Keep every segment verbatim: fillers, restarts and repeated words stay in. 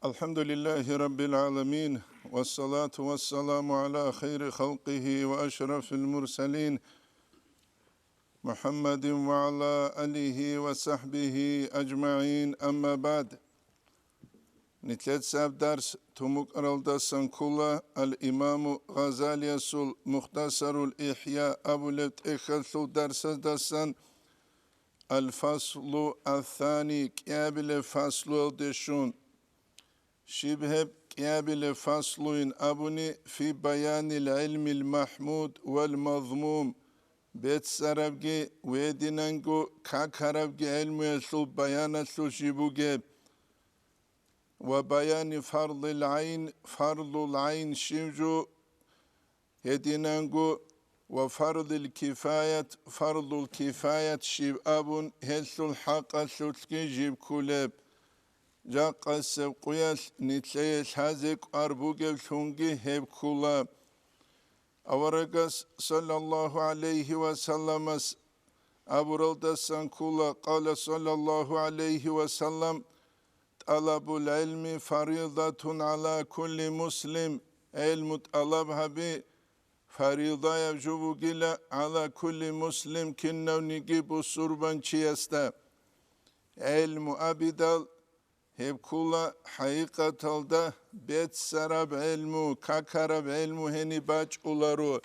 الحمد لله رب العالمين، والصلاة والسلام على خير خلقه وأشرف المرسلين محمد وعلى آله وصحبه أجمعين، أما بعد. Нилъер цеб дарс тумукъаралдасан ккола ал-Имаму Гъазалиясул Мухтасарул Ихья абулеб тӀехьалъул дарсаздасан, ал-фаслу ас-сани, кӀиабилеб фаслуялде щун. Щиб гьеб кӀиабилеб фаслуин абуни, фи баянил гӀилмил махӀмуд вал мазмум, беццарабги ва гьединанго какарабги гӀилмуялъул баяналъул жиб бугеб, ва баяни фарзил гӀайн, фарзул гӀайн щиб жо, гьединанго ва фарзил кифаят, фарзул кифаят щиб абун, гьелъул хӀакъалъулъги жиб кколеб. Жакъасеб къуялъ нилъее лъазе кӀвар бугевлъунги гьеб ккола. Аварагас, саллаллагьу гӀалайгьи ва салламас, абуралдасан ккола, къала, саллаллагьу гӀалайгьи ва саллам: «ТӀалабул гӀилми фаридатун гӀала кулли муслим», гӀилму тӀалаб гьаби фаридаяб жо бугила гӀала кулли муслим, кинавниги бусурбанчиясда. ГӀилму абидал, гьеб ккола хӀакъикъаталда беццараб гӀилму, какараб гӀилму гьениб бачӀуларо.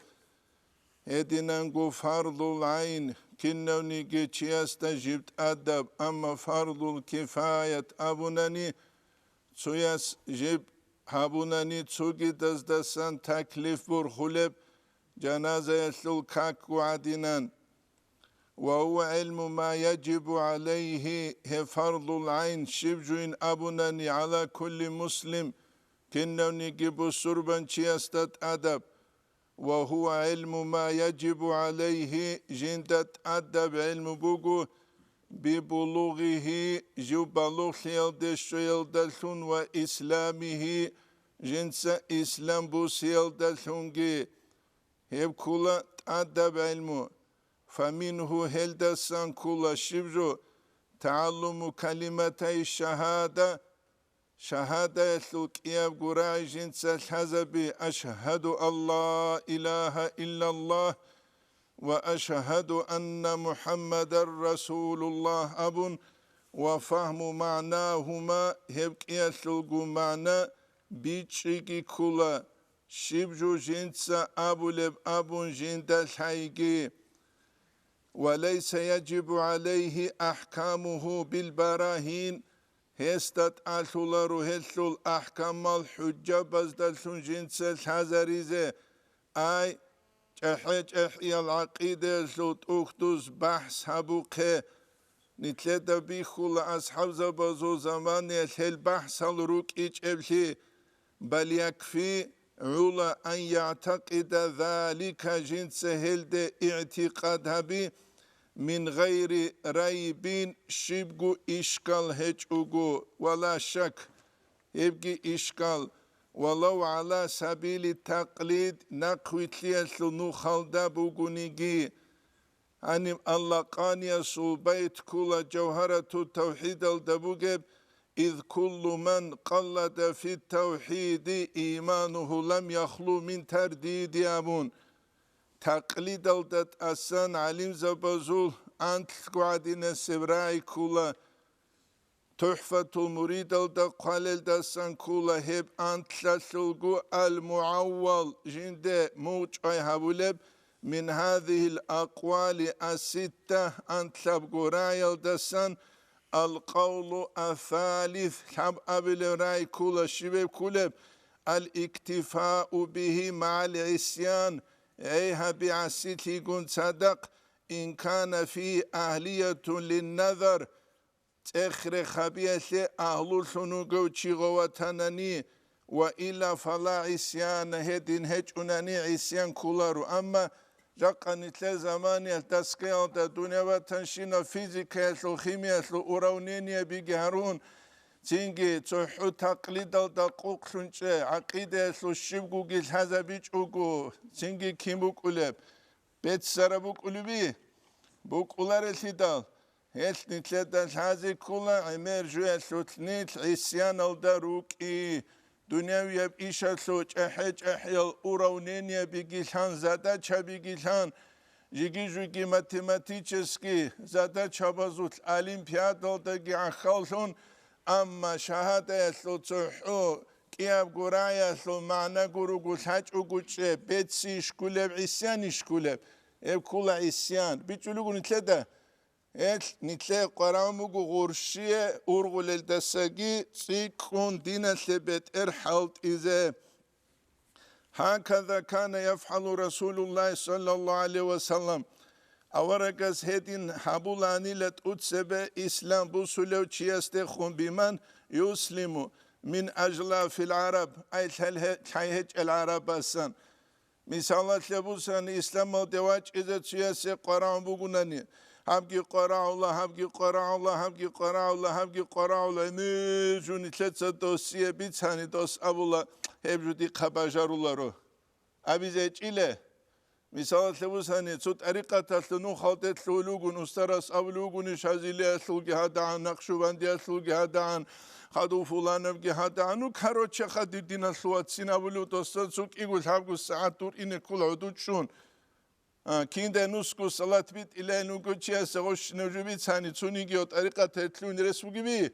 Гьединанго фарзул гӀайн, кинавниги чиясда жиб тӀадаб, амма фарзул кифаят абунани, цояс жиб гьабунани, цогидаздасан таклиф борхулеб жаназаялъул какго гӀадинан. Ва гьува гӀилму ма яжибу гӀалайгьи, гьеб фарзул гӀайн щиб жуин абунани, гӀала кулли муслим, кинавниги бусурбанчиясда тӀадаб. Ва гьува гӀилму ма яжибу гӀалайгьи, жинда тӀадаб гӀилму буго, бибулугъигьи, жив балугълъиялде щвеялдалъун, ва исламигьи, жинца ислам бусиялдалъунги. Гьеб ккола тӀадаб гӀилму. Фаминху, гьелдасан ккола щиб жо, тагӀаллуму калиматай шагьада, шагьадаялъул кӀиябго рагӀи жинца лъазаби, «Ашгьаду ан ла илагьа иллаллагь ва ашгьаду анна МухӀаммадан расулуллагь», абун, ва фагьму магӀнагьума, гьеб кӀиялъулго магӀна бичӀчӀиги ккола, щиб жо жинца абулеб абун жинда лъайги. «Ва лайса яжибу гӀалайгьи ахӀкамугьу билбарагьин», гьесда тӀалъуларо гьелъул ахӀкамал хӀужжабаздалъун жинца лъазаризе. Ай, чӀахӀи-чӀахӀиял гӀакъидаялъул тӀухьдуз бахӀс гьабухъе. Нилъеда бихьула асхӀабзабазул заманаялъ гьел бахӀсал рукӀичӀеблъи, бал якфи гӀула ан ягӀтакъида залика, жинца гьелде игӀтикъад гьаби, мин гъайри райбин, щибго ишкал гьечӀого, ва ла шак, гьебги ишкал, валав гӀала сабили такълид, нахъвилълъиялъул нухалда бугониги. Гьаниб Аллакъаниясул байт ккола Жавгьарату тавхӀидалда бугеб: «Из куллу ман къаллада фи тавхӀиди имануху лам яхлу мин тардиди», абун. Такълидалда тӀасан гӀалимзабазул анлъго гӀадинасеб рагӀи ккола. ТухӀфатул муридалда хъвалелдасан ккола гьеб анлъалъулго ал-мугӀаввал жинде мугъчӀвай гьабулеб, мин гьазихьил акъвали асситта, анлъабго рагӀиялдасан, ал-къавлу ассалис, лъабабилеб рагӀи ккола, щибеб кколеб, ал-иктифау бигьи магӀал гӀисян, гӀей гьаби гӀасилъигун цадахъ, ин кана фигьи агьлиятун линназар, цӀех-рех гьабиялъе агьлулъун вугев чи гъов ватанани, ва илла фала гӀисяна, гьедин гьечӀунани гӀисян кколаро. Амма жакъа нилъер заманиялъ дасгеялда дунъя ватанщинаб физикаялъул, химиялъул уравнениябиги гьарун, цинги цохӀо такълидалда къукълъунчӀеб гӀакъидаялъул щибгоги лъазабичӀого, цинги кин букӀулеб? Беццараб букӀулеби? БукӀуларелъидал, Гьелъ нилъеда лъазе ккола гӀемер жуялъулъ нилъ гӀисяналда рукӀи, дуниявияб ишалъул чӀахӀи-чӀахӀиял уравнениябиги лъан, задачабиги лъан, жиги-жуги математический задачабазулъ олимпиадалдаги гӀахьаллъун, амма шагьадаялъул цохӀо кӀиябго рагӀиялъул магӀна гуруго лъачӀого чӀе, бецци ишкулеб, гӀисян ишкулеб? Гьеб ккола гӀисян. БичӀчӀулего нилъеда. Гьелъ нилъее къварагӀун буго гъурщие ургъулелдасаги цӀикӀкӀун диналъе бетӀер хӀалтӀизе. Гьаказа кана яфгӀалу Расулуллагь саллаллагьу гӀалайгьи ва саллам. Аварагас гьедин гьабуланила тӀоцебе ислам бусулев чиясдехун, биман юслиму мин ажлафил гӀараб, ай лъай-, лъай гьечӀел гӀарабасан. Мисалалъе бусани, исламалде вачӀизе цуясе къварагӀун бугунани, гьабги къварагӀула, гьабги къварагӀула, гьабги къварагӀула, гьабги къварагӀула, гьенир жо нилъеца досие бицани, дос абула, гьеб жо дихъа бажаруларо. Абизе гьечӀила. Мисалалъе бусани, цо тӀарикъаталъул нухалде лъугьулугун, устарас абулугуни, Шазилиялъулги гьадагӀан, Накъшубандиялъулги гьадагӀан, хадув фуланабги гьадагӀан. Ну, короче, хадидиналъул вацин абулев досан цо кӀиго лъабго сагӀат дур ине ккола гӀодов чӀун. А, киндай нусго салат битӀилайин вуго чиясе гъощинав жо бицани, цониги гьев тӀарикъаталъ лъугьун рес бугеби?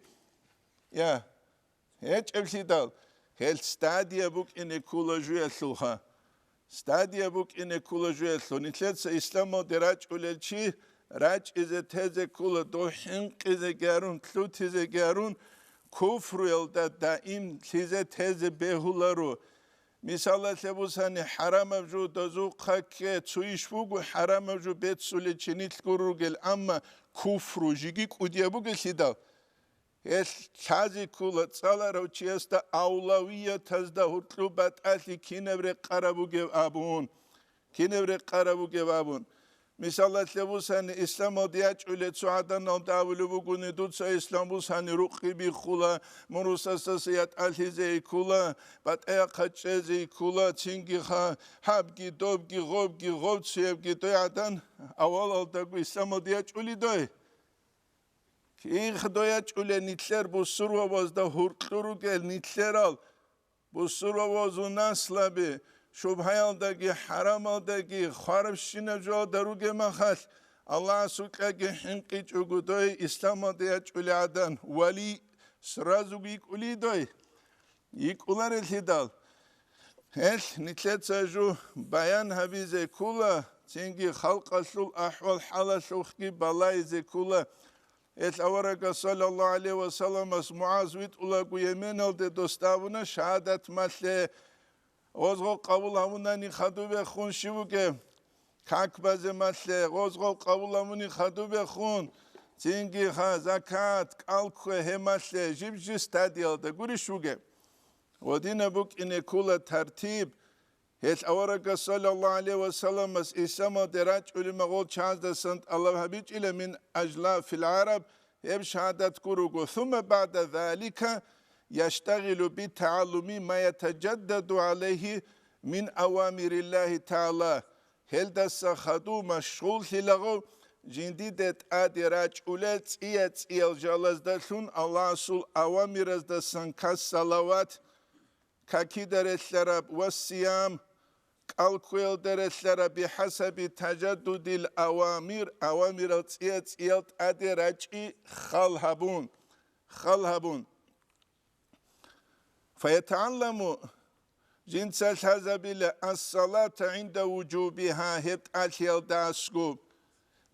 Я. ГьечӀеблъидал, гьел стадия букӀине ккола жуялъулха. Стадия букӀине ккола жуялъул. Нилъеца исламалде рачӀулел чи рачӀизе тезе ккола, дов хӀинкъизеги гьарун, лъутизеги гьарун, куфруялда даимлъизе тезе бегьуларо. Мисалалъе бусани, хӀарамаб жо дозухъа кке, цо иш буго хӀарамаб жо беццулел чи нилъ гур ругел, амма куфру жиги кӀудияб бугелъидал, гьелъ лъазе ккола цӀаларав чиясда авлавиятазда гьуркьуб батӀалъи кинаб рекъараб бугеб абун, кинаб рекъараб бугеб абун. Мисалалъе бусани, исламалде ячӀулел цо гӀаданалда абулеб бугони, дуца ислам бусани рукъи биххула, мун русасаса ятӀалъизе йиккула, батӀа-яхъа чӀезе йиккула, цинги ха-, гьабги, добги, гъобги, гъобцуябги дой гӀадан авалалдаго исламалде ячӀулей дой. Кигь доячӀулел нилъер бусурвавазда гьуркьу ругел нилъерал бусурвавазул наслаби, шубгьаялдаги хӀарамалдаги хварабщинаб жоялда ругеб махалъ, Аллагьасукьаги хӀинкъичӀого дой исламалде ячӀулей гӀадан вали сразуги йикӀулей дой? ЙикӀуларелъидал, гьелъ нилъеца жу баян гьабизе ккула, цинги халкъалъул ахӀвал-хӀалалъухъги балайзе ккула. Гьелъ аварагас, саллаллагьу гӀалайгьи ва салламас, МугӀаз витӀулаго Йеменалде досда абуна шагьадат малъе. Гъозго къабул гьавунани хадубехун щиб бугеб? Как базе малъе, гъозго къабул гьавуни хадубехун, цинги ха-, закат, кӀал ккве гьеб малъе, жиб-жиб стадиялда гурищ бугеб? Ва дина букӀине ккула тартиб. Гьелъ аварагас, саллаллагьу гӀалайгьи ва салламас, исламалде рачӀулеб магъул чагӀаздасан тӀалаб гьабичӀила мин ажлафил гӀараб, гьеб шагьадат гуруго, сумма багӀда залика яштагъилу битагӀаллуми ма ятажаддаду гӀалайгьи мин авамириллагьи тагӀала, гьелдаса хадув машгъуллъилаго жиндиде тӀаде рачӀулел цӀия-цӀиял жалаздалъун Аллагьасул авамираздасан кас салават, какида релълъараб ва сиям, кӀал кквеялда релълъараб, бихӀасаби тажаддудил авамир, авамирал цӀия-цӀиял тӀаде рачӀи хал гьабун, хал гьабун. ФаятагӀалламу, жинца лъазабила, ас-салата гӀинда вужубигьа, гьеб тӀалъиялда асгу,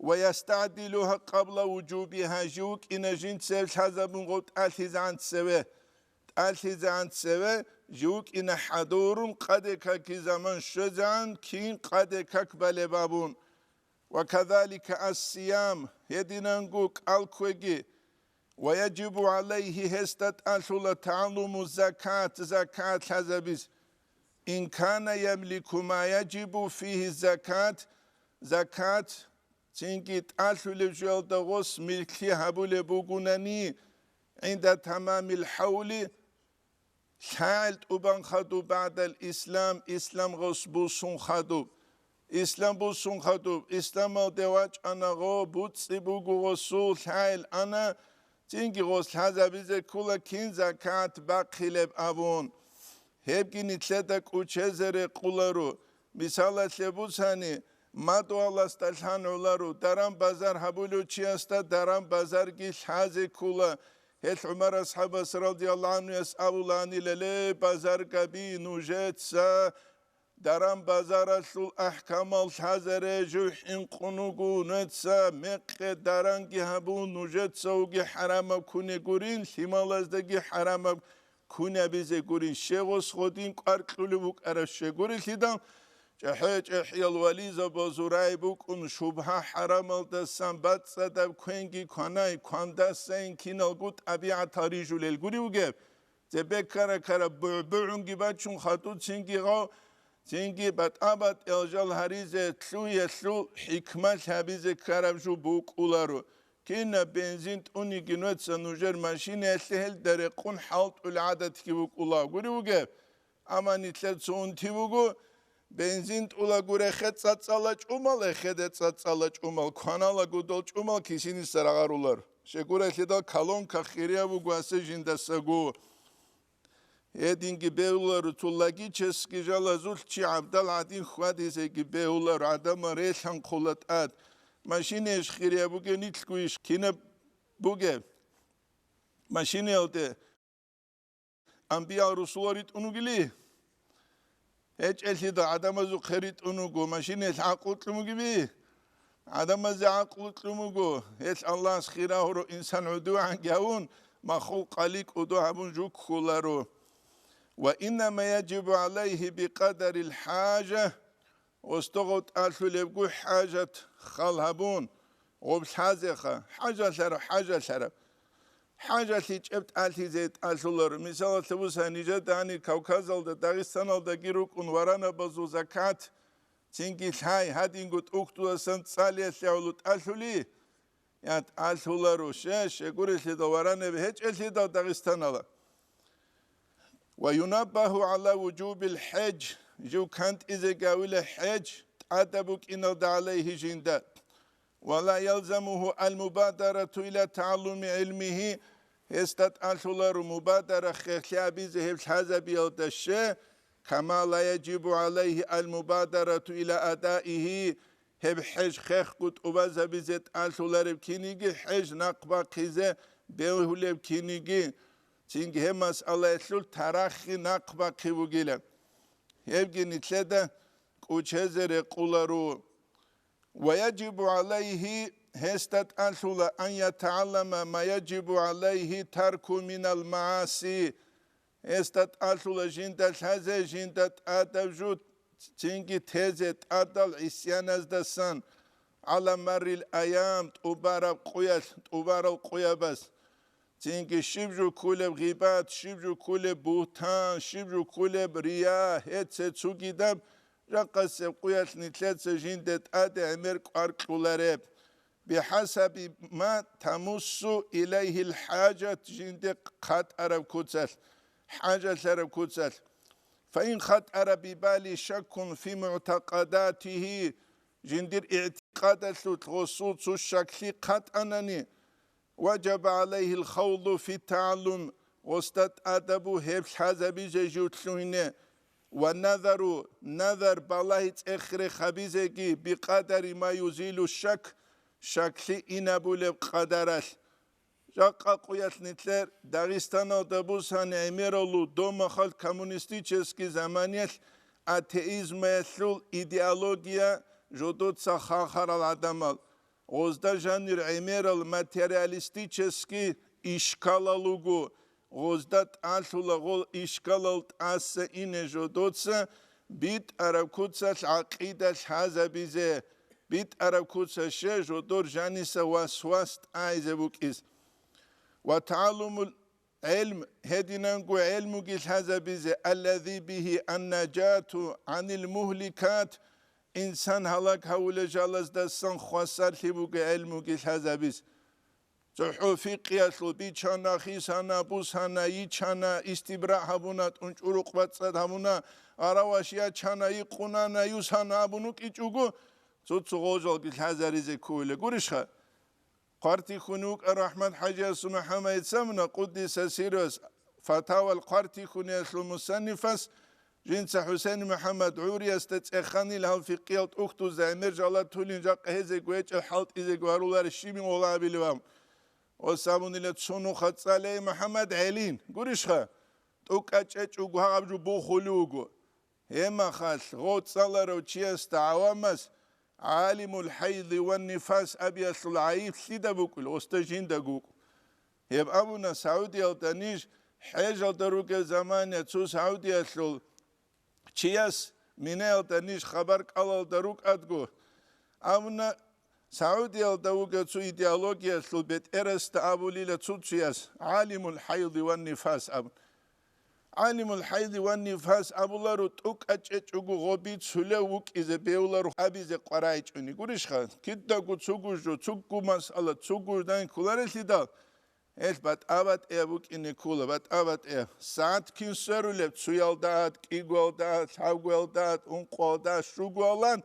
ва ястагӀдилугьа къабла вужубигьа, жив вукӀина жинца гьеб лъазабун гъов тӀалъизегӀан цеве, тӀалъизегӀан цеве жив вукӀина хӀадурун, къаде каки заман щвезегӀан, кин къаде как балеб абун. Ва казалика ас-сиям, гьединанго кӀал кквеги, ва яжибу гӀалайгьи, гьесда тӀалъула тагӀаллуму закат, закат лъазабиз. Ин кана ямлику ма яжибу фигьи закат, закат цинги тӀалъулеб жоялда гъос милклъи гьабулеб бугунани, гӀинда тамамил хӀавли, лъагӀел тӀубан хадуб, багӀдал ислам, ислам гъос бусун хадуб. Ислам буссун хадуб, исламалде вачӀана гъо, буцӀцӀи буго гъосул, лъайил ана, цинги гъос лъазабизе ккула кин закат бахъилеб абун. Гьебги нилъеда кӀучезе рекъуларо. Мисалалъе бусани, мадугьаласда лъан гӀоларо, даран-базар гьабулев чиясда даран-базарги лъазе ккула. Гьелъ ГӀумар асхӀабас радияллагьу гӀанхуяс абулаанила: «Ле, базаргаби, нужеца даран-базаралъул ахӀкамал лъазаре жив хӀинкъун вуго, нужеца мекъе даранги гьабун, нужецаги хӀарамаб кунегурин, лъималаздаги хӀарамаб кунабизе гурин, щегъос гъодин кӀвар кьулеб букӀараб щегурелъидал, чӀехӀе-чӀехӀиял вализабазул рай букӀун, шубгьа-хӀарамалдасан бацӀцӀадаб квенги кванай, квандасайин киналго тӀабигӀатал рижулел гури вугеб, цебе ккара-ккара бугӀ-бугӀунги бачун хатӀуцинги гъав, цинги батӀа-батӀиял жал гьаризе лъугьиялъул хӀикмалъ гьабизе ккараб жо букӀуларо. Кинаб бензин тӀуниги нужеца нужер машинаялъе гьелда рекъун хӀалтӀул гӀадатги букӀула гури вугеб. Амма нилъер цо унти буго, бензин тӀулаго рехе цӀацӀала чӀумал, эхеде цӀацӀала чӀумал, кваналаго дол чӀумал кисиниса рагъарулар. Щегурелъидал колонка хирияб буго асе жиндасаго. Гьединги бегьуларо, цо логически жалазулъ чи гӀабдал гӀадин хьвадизеги бегьуларо, гӀадамал релъанхъула тӀад. Машинаищ хирияб бугеб, нилъго иш кинаб бугеб? Машинаялде анбиял-русулал ритӀун вугили? ГьечӀелъидал гӀадамазухъе ритӀун вуго, машинаялъ гӀакълу кьун бугеби? ГӀадамазе гӀакълу кьун буго, гьелъ Аллагьас хира гьуро, инсан гӀодовегӀанги гьавун, махлукъали кӀодо гьабун жо кколаро. Ва иннама яжибу гӀалайгьи бикъадарил хӀажа, гъосда гъоб тӀалъулеб гуй хӀажат хал гьабун, гъоб лъазеха, хӀажалъараб, хӀажалъараб. ХӀажалъи чӀеб тӀалъизе тӀалъулар. Мисалалъе буса, нижеда гьанир Кавказалда, Дагъистаналдаги рукӀун варанабазул закат, цинги лъай, гьадинго тӀухьдуласан цӀалиялъе гӀоло тӀалъули, я тӀалъуларо, ще, щегурелъидал варанаб гьечӀелъидал Дагъистанала. Ва юнаббагьу гӀала вужубил хӀеж, жив кантӀизе гавила хӀеж тӀада букӀиналда гӀалайгьи жинда. Ва ла ялзамугьу ал-мубадарату иля тагӀаллуми гӀилмигьи, гьесда тӀалъуларо мубадара, хехлъи абизе гьеб лъазабиялда ще, кама ла яжибу гӀалайгьи ал-мубадарату иля адаигьи, гьеб хӀеж хехго тӀубазабизе тӀалъулареб киниги, хӀеж нахъ бахъизе бегьулеб киниги, цинги гьеб масъалаялъул тараххи нахъ бахъи бугила. Гьебги нилъеда кӀучезе рекъуларо. Ва яжибу гӀалайгьи, гьесда тӀалъула, ан ятагӀаллама ма яжибу гӀалайгьи тарку минал магӀаси, гьесда тӀалъула жинда лъазе, жинда тӀадаб жо цинги тезе тӀадал гӀисяназдасан, гӀала маррил аям, тӀубараб къуялъ, тӀубарал къуябаз. Цинги щиб жо кколеб гъибат, щиб жо кколеб бугьтан, щиб жо кколеб рия, гьеце цугидаб, жакъасеб къуялъ нилъеца жинде тӀаде гӀемер кӀвар кьулареб. БихӀасаби ма тамуссу илайгьил хӀажат, жинде хъатӀараб куцалъ, хӀажалъараб куцалъ. Фаин хатӀара бибали шаккун фи мугӀтакъадатигьи, жиндир игӀтикъадалъулъ гъосул цо щаклъи хъатӀанани, важаба гӀалайгьил хавду фи тагӀаллум, гъосда тӀадабу гьеб лъазабизе жив лъугьине, ва назару, назар балагьи цӀех рехабизеги, бикъадари ма юзилу шак, щаклъи инабулеб къадаралъ. Жакъа къуялъ нилъер Дагъистаналда бусан гӀемералу домахал коммунистический заманиялъ атеизмаялъул идеология жодоца хахарал гӀадамал, гъозда жанир гӀемерал материалистический ишкалал руго, гъозда тӀалъула гъол ишкалал тӀаса ине жодоца битӀараб куцалъ гӀакъида лъазабизе, битӀараб куца ще жодор жаниса васвас тӀайзе букӀиз. Ва тагӀаллумул гӀелм, гьединанго гӀелмуги лъазабизе, аллази бихӀи аннажату гӀанил мугьликат, инсан гьалак гьавулел жалаздасан хвасарлъи буго гӀелмуги лъазабиз. ЦохӀо фикъиялъул бичана, хисана, бусана, йичана, истибра гьабуна, тӀунчӀурухъ бацӀцӀад гьабуна, араваш ячана, йикъунана, юсана абун вукӀичӀого, цо-цо гъожалги лъазаризе ккула. Гурищха? Хъвартихьун вукӀарав АхӀмад-хӀажиясул МухӀаммадица абуна, къуддиса сирругьу, фатавал хъвартихьуниялъул мусаннифас, жинца ХӀусейн МухӀаммад ГӀуриясда цӀеханил гьав фикъиял тӀухьдузда гӀемер жалатулин жакъа гьезего гьечӀеб хӀалтӀизего гьаруларищ щибин гъолабилев абун. Ос абунила цо нуха цӀалей МухӀаммад гӀелин. Гурищха? ТӀукӀа чӀечӀого гьагъаб жо бухулев вуго. Гьеб мехалъ гъов цӀаларав чиясда гӀавамас гӀалимул хӀайзи ва нифас абиялъул гӀайиб лъида букӀул, осда жиндаго вукӀу. Гьеб абуна, Саудиялда ниж хӀежалда ругел заманиялъул Саудиялъул чияс Минаялда ниж хабар кӀалалда рукӀадго, абуна, Саудиялда вугев цо идеологиялъул бетӀерасда абулила цо-цояс, гӀалимул хӀайзи ва нифас абун. ГӀалимул хӀайзи ва нифас абуларо, тӀукӀа чӀечӀого гъо бицулев вукӀизе бевларо абизе къваригӀичӀони. Гурищха, кидаго цо гужо, цо гу масъала, цо гуждан кколарелъидал, гьелъ батӀа-батӀияб букӀине ккола, батӀа-батӀияб. СагӀат кин сверулеб, цоялда ат, кӀигоялда ат, лъабгоялда ат, ункъоялда ат, щугоялда ат,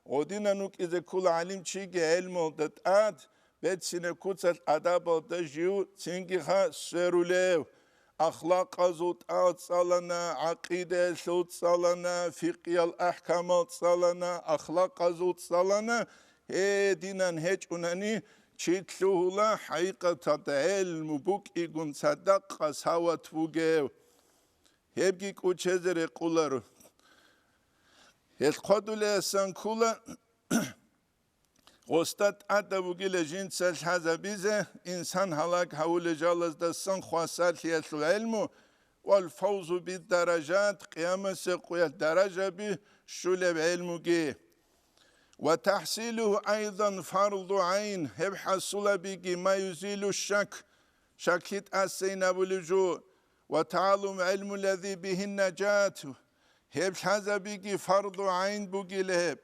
гъодинан вукӀизе ккола гӀалимчиги гӀелмуялда тӀад, берцинаб куцалъ адабалда жив цинги-ха сверулев. Ахлакъазул тӀад цӀалана, гӀакъидаялъул цӀалана, фикъиял ахӀкамал цӀалана, ахлакъазул цӀалана, гьединан гьечӀунани, чи лъугьула хӀакъикъаталда гӀелму букӀигун цадахъ сават бугев. Гьебги кӀучезе рекъоларо. Гьелъ хъодулеясан ккола, гъосда тӀадаб бугила жинца лъазабизе инсан гьалаг гьавулел жалаздасан хвасарлъиялъул гӀелму, вал фавзу биддаражат, къиямасеб къуялъ даражаби щулеб гӀелмуги. Ва тахӀсилугьу айдан фарду гӀайн, гьеб хӀасулабиги ма юзилу шак, шаклъи тӀасайин абулеб жо, ва тагӀаллум гӀилмулази бигьин нажат, гьеб лъазабиги фарду гӀайн бугила гьеб.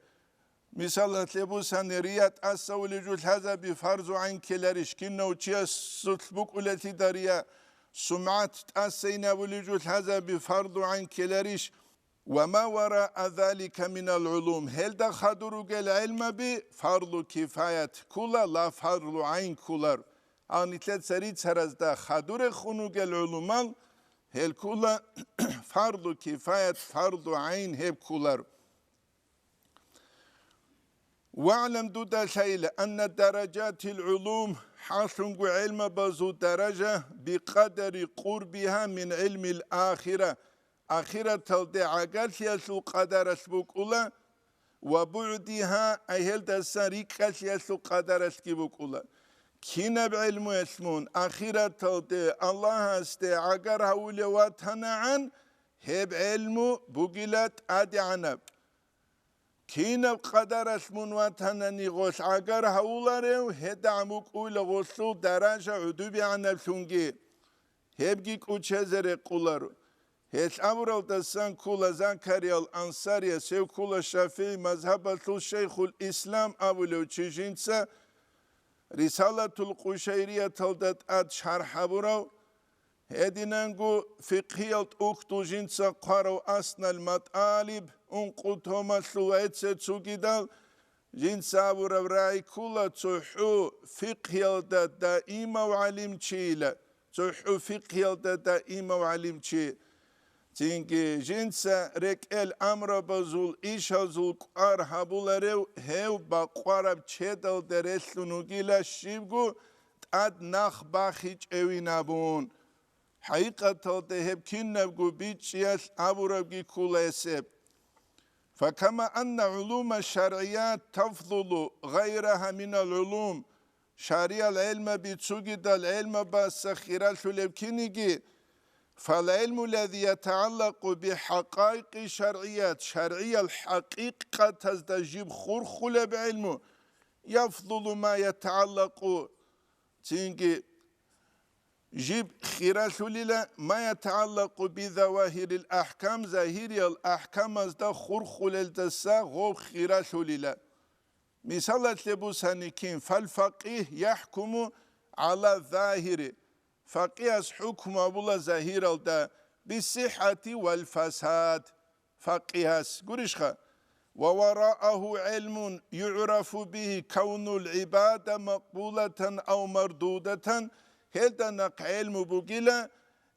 Мисалалъе бусани, рия тӀасавулеб жо лъазаби фарзу гӀайн ккеларищ, кинав чиясулъ букӀулелъида рия, сумгӀат тӀасайин абулеб жо лъазаби фарду гӀайн ккеларищ, ва ма вараа залика минал гӀулум, гьелда хадур ругел гӀелмаби фарду кифаят ккула, ла фарду гӀайн кколар. Гьанилъеца рицаразда хадурехун ругел гӀулумал, гьел ккула фарду кифаят, фарду гӀайн гьеб кколар. ВагӀлам, дуда лъайила, анна даражатил гӀулум, хӀалъунго гӀелмабазул даража, бикъадари къурбиха мин гӀилмил ахира, ахираталде гӀагарлъиялъул къадаралъ букӀула, ва бугӀдиха, ай гьелдасан рикӀкӀалъиялъул къадаралъги букӀула. Кинаб гӀелмуялъ мун ахираталде Аллагьасде гӀагар гьавулев ватанагӀан, гьеб гӀелму бугила тӀадегӀанаб. Кинаб къадаралъ мун ватанани гъолъ гӀагар гьавуларев, гьедагӀан букӀуйла гъолъул даража гӀудубегӀанаблъунги. Гьебги кӀучезе рекъоларо. Гьелъ абуралдасан ккола Закариял Ансарияс, гьев ккола ШафигӀи мазгьабалъул шайхул ислам абулев чи, жинца Рисалатул Къушайрияталда тӀад шархӀ гьабурав, гьединанго фикъгьиял тӀухьдул жинца хъварав Аснал МатӀалиб, ункъо томалъул гӀеце цугидал, жинца абураб рагӀи ккола цохӀо фикъгьиялда даимав гӀалимчийила, цохӀо фикъгьиялда даимав гӀалимчи. Цинги жинца рекӀел амрабазул ишазул кӀвар гьабуларев гьев бакъвараб чедалда релълъун вугила щибго тӀад нах бахичӀевин абун. ХӀакъикъаталда гьеб кинабго бичӀчӀиялъ абурабги ккола гьесеб. Факама анна гӀулума шаргӀият тафзулу гъайраха минал гӀулум, шаргӀиял гӀелмаби цугидал гӀелмабаса хиралъулеб киниги, фал гӀилму лази ятагӀаллакъу бихӀакъаикъи шаргӀият, шаргӀиял хӀакъикъатазда жиб хурхулеб гӀилму, яфзулу ма ятагӀаллакъу, цинги жиб хиралъулила, ма ятагӀаллакъу бизавагьирил ахӀкам, загьириял ахӀкамазда хурхулелдаса гъоб хиралъулила. Мисалалъе бусани кин, фал факъигь яхӀкуму гӀала загьири, факъигьас хӀукму гьабула загьиралда, бисихӀати вал фасад, факъигьас, гурищха? Ва варааху гӀилмун югӀрафу бигьи кавнул гӀибада макъбулатан ав мардудатан, гьелда нахъ гӀилму бугила,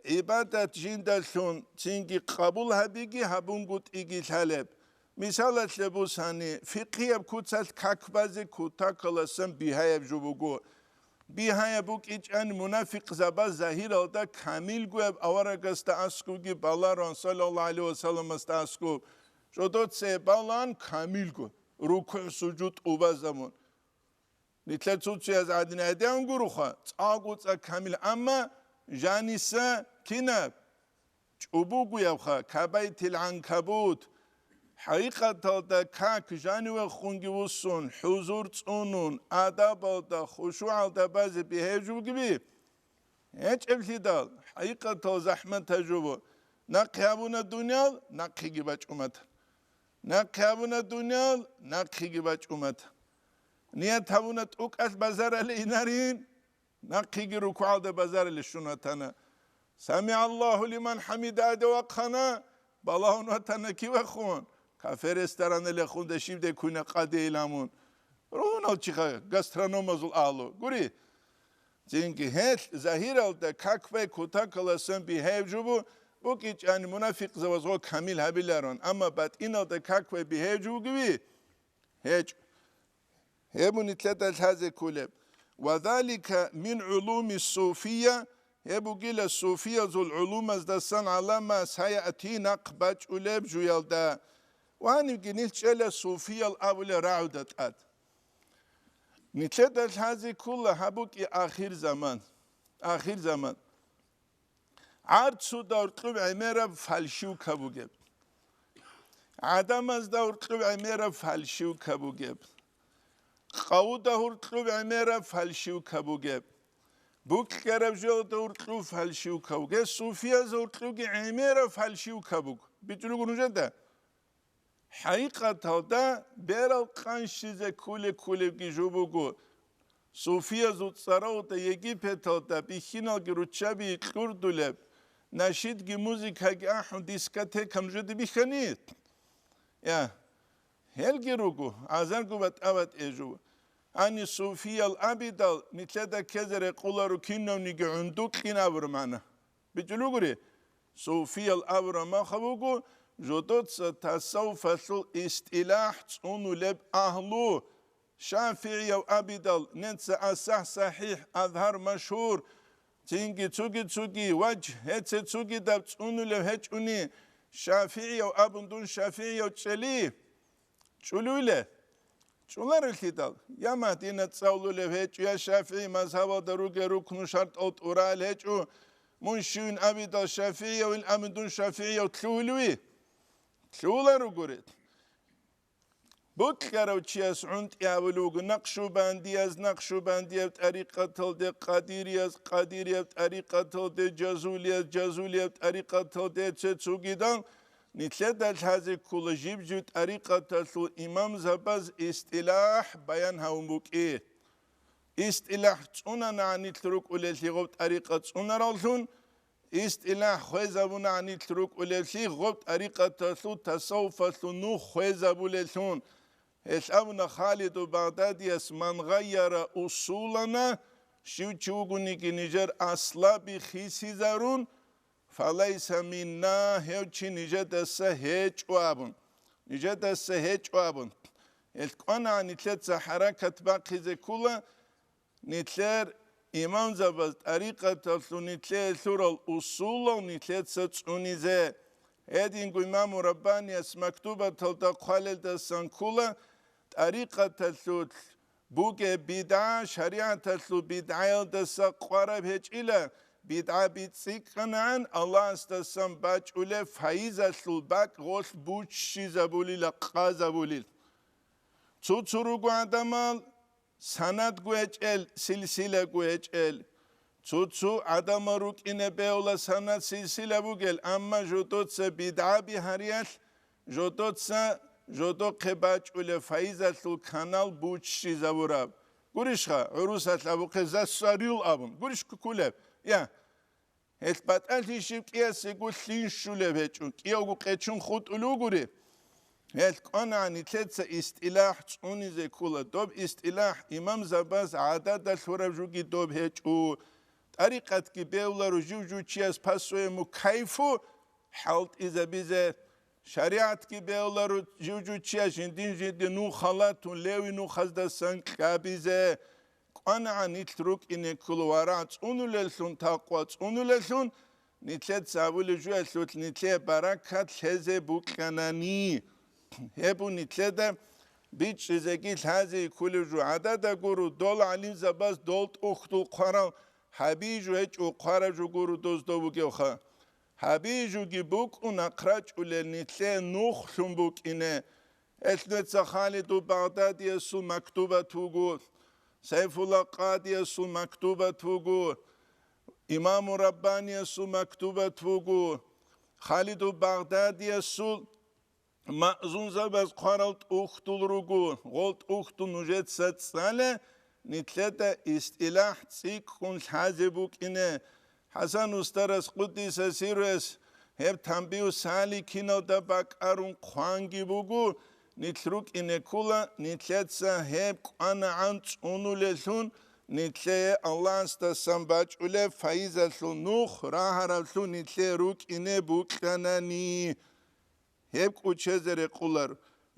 гӀибадат жиндалъун цинги къабул гьабиги гьабунгутӀиги лъалеб. Мисалалъе бусани, фикъгьияб куцалъ как базе кутакаласан бигьаяб жо буго. Бигьаяб букӀичӀан мунафикъзабаз загьиралда камилгояб аварагасда аскуги баларун, саллаллагьу гӀалайгьи вассаламасда аскуб. Жодоце балан камилго, рукугӀ-сужуд тӀубазабун. Нилъер цуцуяз гӀадин гӀедегӀун гуроха, цӀакъго цӀакъ камил, амма жаниса кинаб? ЧӀубугуябха, кабайтил гӀанкабут. ХӀакъикъаталда как жанивехунги вуссун, хӀузур цӀунун, адабалда, хушугӀалда базе бигьев жугиби? ГьечӀеблъидал, хӀакъикъатал захӀмат гьажубу. Нахъе гьабуна дуниял, нахъеги бачӀумат. Нахъе гьабуна дуниял, нахъеги бачӀумат. Ният гьабуна тӀукӀалъ базарале инарин, нахъеги рукугӀалда базарале щун ватана. «СамигӀаллагьу лиман хӀамида» аде вахъана, балагьун ватана кивехун, кафе-рестораналехун дашибде куйна къадейиламун. Ругьунал чиха гастрономазул агьлу. Гури, цинги гьелъ загьиралда какбай кутакаласан бигьев жубу букӀичӀани мунафикъзавазго камил гьабиларун, амма батӀиналда какбай бигьев жугиви? ГьечӀ. Гьеб нилъеда лъазе кколеб. «Ва залика мин гӀулуми суфия», гьеб бугила суфиязул гӀулумаздасан гӀаламас гьаяти нахъ бачӀулеб жуялда. Ва гьанибги нилъ чӀела суфиял абулеб рагӀуда тӀад. Нилъеда лъазе ккола гьаб букӀи ахир заман. Ахир заман. ГӀарцуда гьоркьоб гӀемераб фальшивка бугеб. ГӀадамазда гьоркьоб гӀемераб фальшивка бугеб. Къавуда гьоркьоб гӀемераб фальшивка бугеб. БукӀараб жоялда гьоркьоб фальшивка бугеб. Суфияз гьоркьобги гӀемераб фальшивка буго. БичӀчӀулего нужеда? ХӀакъикъаталда берал къанщизе кколеб-кколебги жо буго. Суфиязул цӀаралда Египеталда бихьиналги руччаби кьурдулеб, нашидги музыкаги ахӀун дискотека нужеда бихьани? Я, гьелги руго, азарго батӀа-батӀе жо. Гьани суфиял абидал нилъеда ккезе рекъоларо кинавниги гӀундукьин абураб магӀна. БичӀчӀулугури, суфиял абураб махъа буго, жодоца тасаввуфалъул истилахӀ цӀунулеб агьлу, шафигӀияв абидал, неца асахӀ, сахӀихӀ, азгьар, машгьур, цинги цуги-цуги, важгь, гьеце цугидаб цӀунулев гьечӀони, шафигӀияв абун дун шафигӀияв чӀели. ЧӀулевиле? ЧӀуларелъидал, я Мадина цӀалулев гьечӀо, я ШафигӀи мазгьабалда ругел рукну шартӀал тӀурал гьечӀо, мун щивин абидал ШафигӀиявин абин дун ШафигӀияв лъугьулеви? Лъугьуларугури. Букьарав чияс гӀунтӀи гьабулев вуго, накъшубандияз накъшубандияб тӀарикъаталде, къадирияз къадирияб тӀарикъаталде, жазулияз жазулияб тӀарикъаталде, цецугидал, нилъеда лъазе ккола жиб-жиб тӀарикъаталъул имамзабаз истилахӀ баян гьавун букӀи. ИстилахӀ цӀунанагӀан нилъ рукӀулелъи гъоб тӀарикъат цӀунараллъун, истилахӀ хвезабунагӀан нилъ рукӀулелъи гъоб тӀарикъаталъул тасаввуфалъул нух хвезабулеллъун. Гьелъ абуна Халиду Багъдадияс: «Ман гъайяра усулана», щив чи вугониги нижер аслаби хисизарун, «фалайса минна», гьев чи нижедаса гьечӀо абун. Нижедаса гьечӀо абун. Гьелъ кӀванагӀан нилъеца хӀаракат бахъизе ккола, нилъер имамзабаз тӀарикъаталъул нилъее лъурал усулал нилъеца цӀунизе. Гьединго имаму Раббанияс мактубаталда хъвалелдасан ккола, тӀарикъаталъулъ бугеб бидгӀа шаригӀаталъул бидгӀаялдаса къвараб гьечӀила, бидгӀа бицӀцӀикӀкӀанагӀан Аллагьасдасан бачӀулеб файизалъул бакӀ гъолъ буччизабулила, къазабулел. Цо-цо руго гӀадамал санадго гьечӀел, силсилаго гьечӀел. Цо-цо гӀадамал рукӀине бегьула санад, силсила бугел, амма жодоца бидгӀаби гьариялъ, жодоца жодохъе бачӀулеб файизалъул канал буччизабураб. Гурищха, гӀурусалъ абухъе, засорил абун. Гурищ кколеб? Я. Гьелъ батӀалъи щиб кӀиясего лъин щулеб гьечӀо, кӀиявго къечун хутӀулев гури. Гьелъ кӀванагӀан нилъеца истилахӀ цӀунизе ккола. Доб истилахӀ имамзабаз гӀадада лъураб жуги доб гьечӀо. ТӀарикъатги бевларо жив-жив чияс по-своему кайфу хӀалтӀизабизе. ШаригӀатги бевларо жив-жив чияс жиндин-жиндин нух халатун леви нухаздасан кьабизе. КӀванагӀан нилъ рукӀине ккола варагӀ цӀунулеллъун, такъва цӀунулеллъун, нилъеца абулеб жуялъулъ нилъее баракат лъезе букьанани. Гьеб бу нилъеда бичӀчӀизеги лъазе кколеб жо. ГӀадада гуро, дол гӀалимзабаз дол тӀухьдул хъварал гьабижу гьечӀо, хъвараб жо гуро доздо бугевха. Гьабижуги букӀун ахърачӀулел нилъее нухлъун букӀине. Гьелъ нуца Халиду Багъдадиясул мактубат вуго, Сайфулла Къадиясул мактубат вуго, Имаму Раббаниясул мактубат вуго, Халиду Багъдадиясул маъзунзабаз хъварал тӀухьдул руго, гъол тӀухьдул нужеца цӀале, нилъеда истилахӀ цӀикӀкӀун лъазе букӀине. ХӀасан устарас къуддиса сирругьу гьеб Танбигьу саликиналда бакӀарун хъванги буго, нилъ рукӀине ккола, нилъеца гьеб кӀванагӀан цӀунулеллъун, нилъее Аллагьасдасан бачӀулеб файизалъул нух рагьараблъун нилъее рукӀине букьанани. Гьеб кӀучезе рекъолар.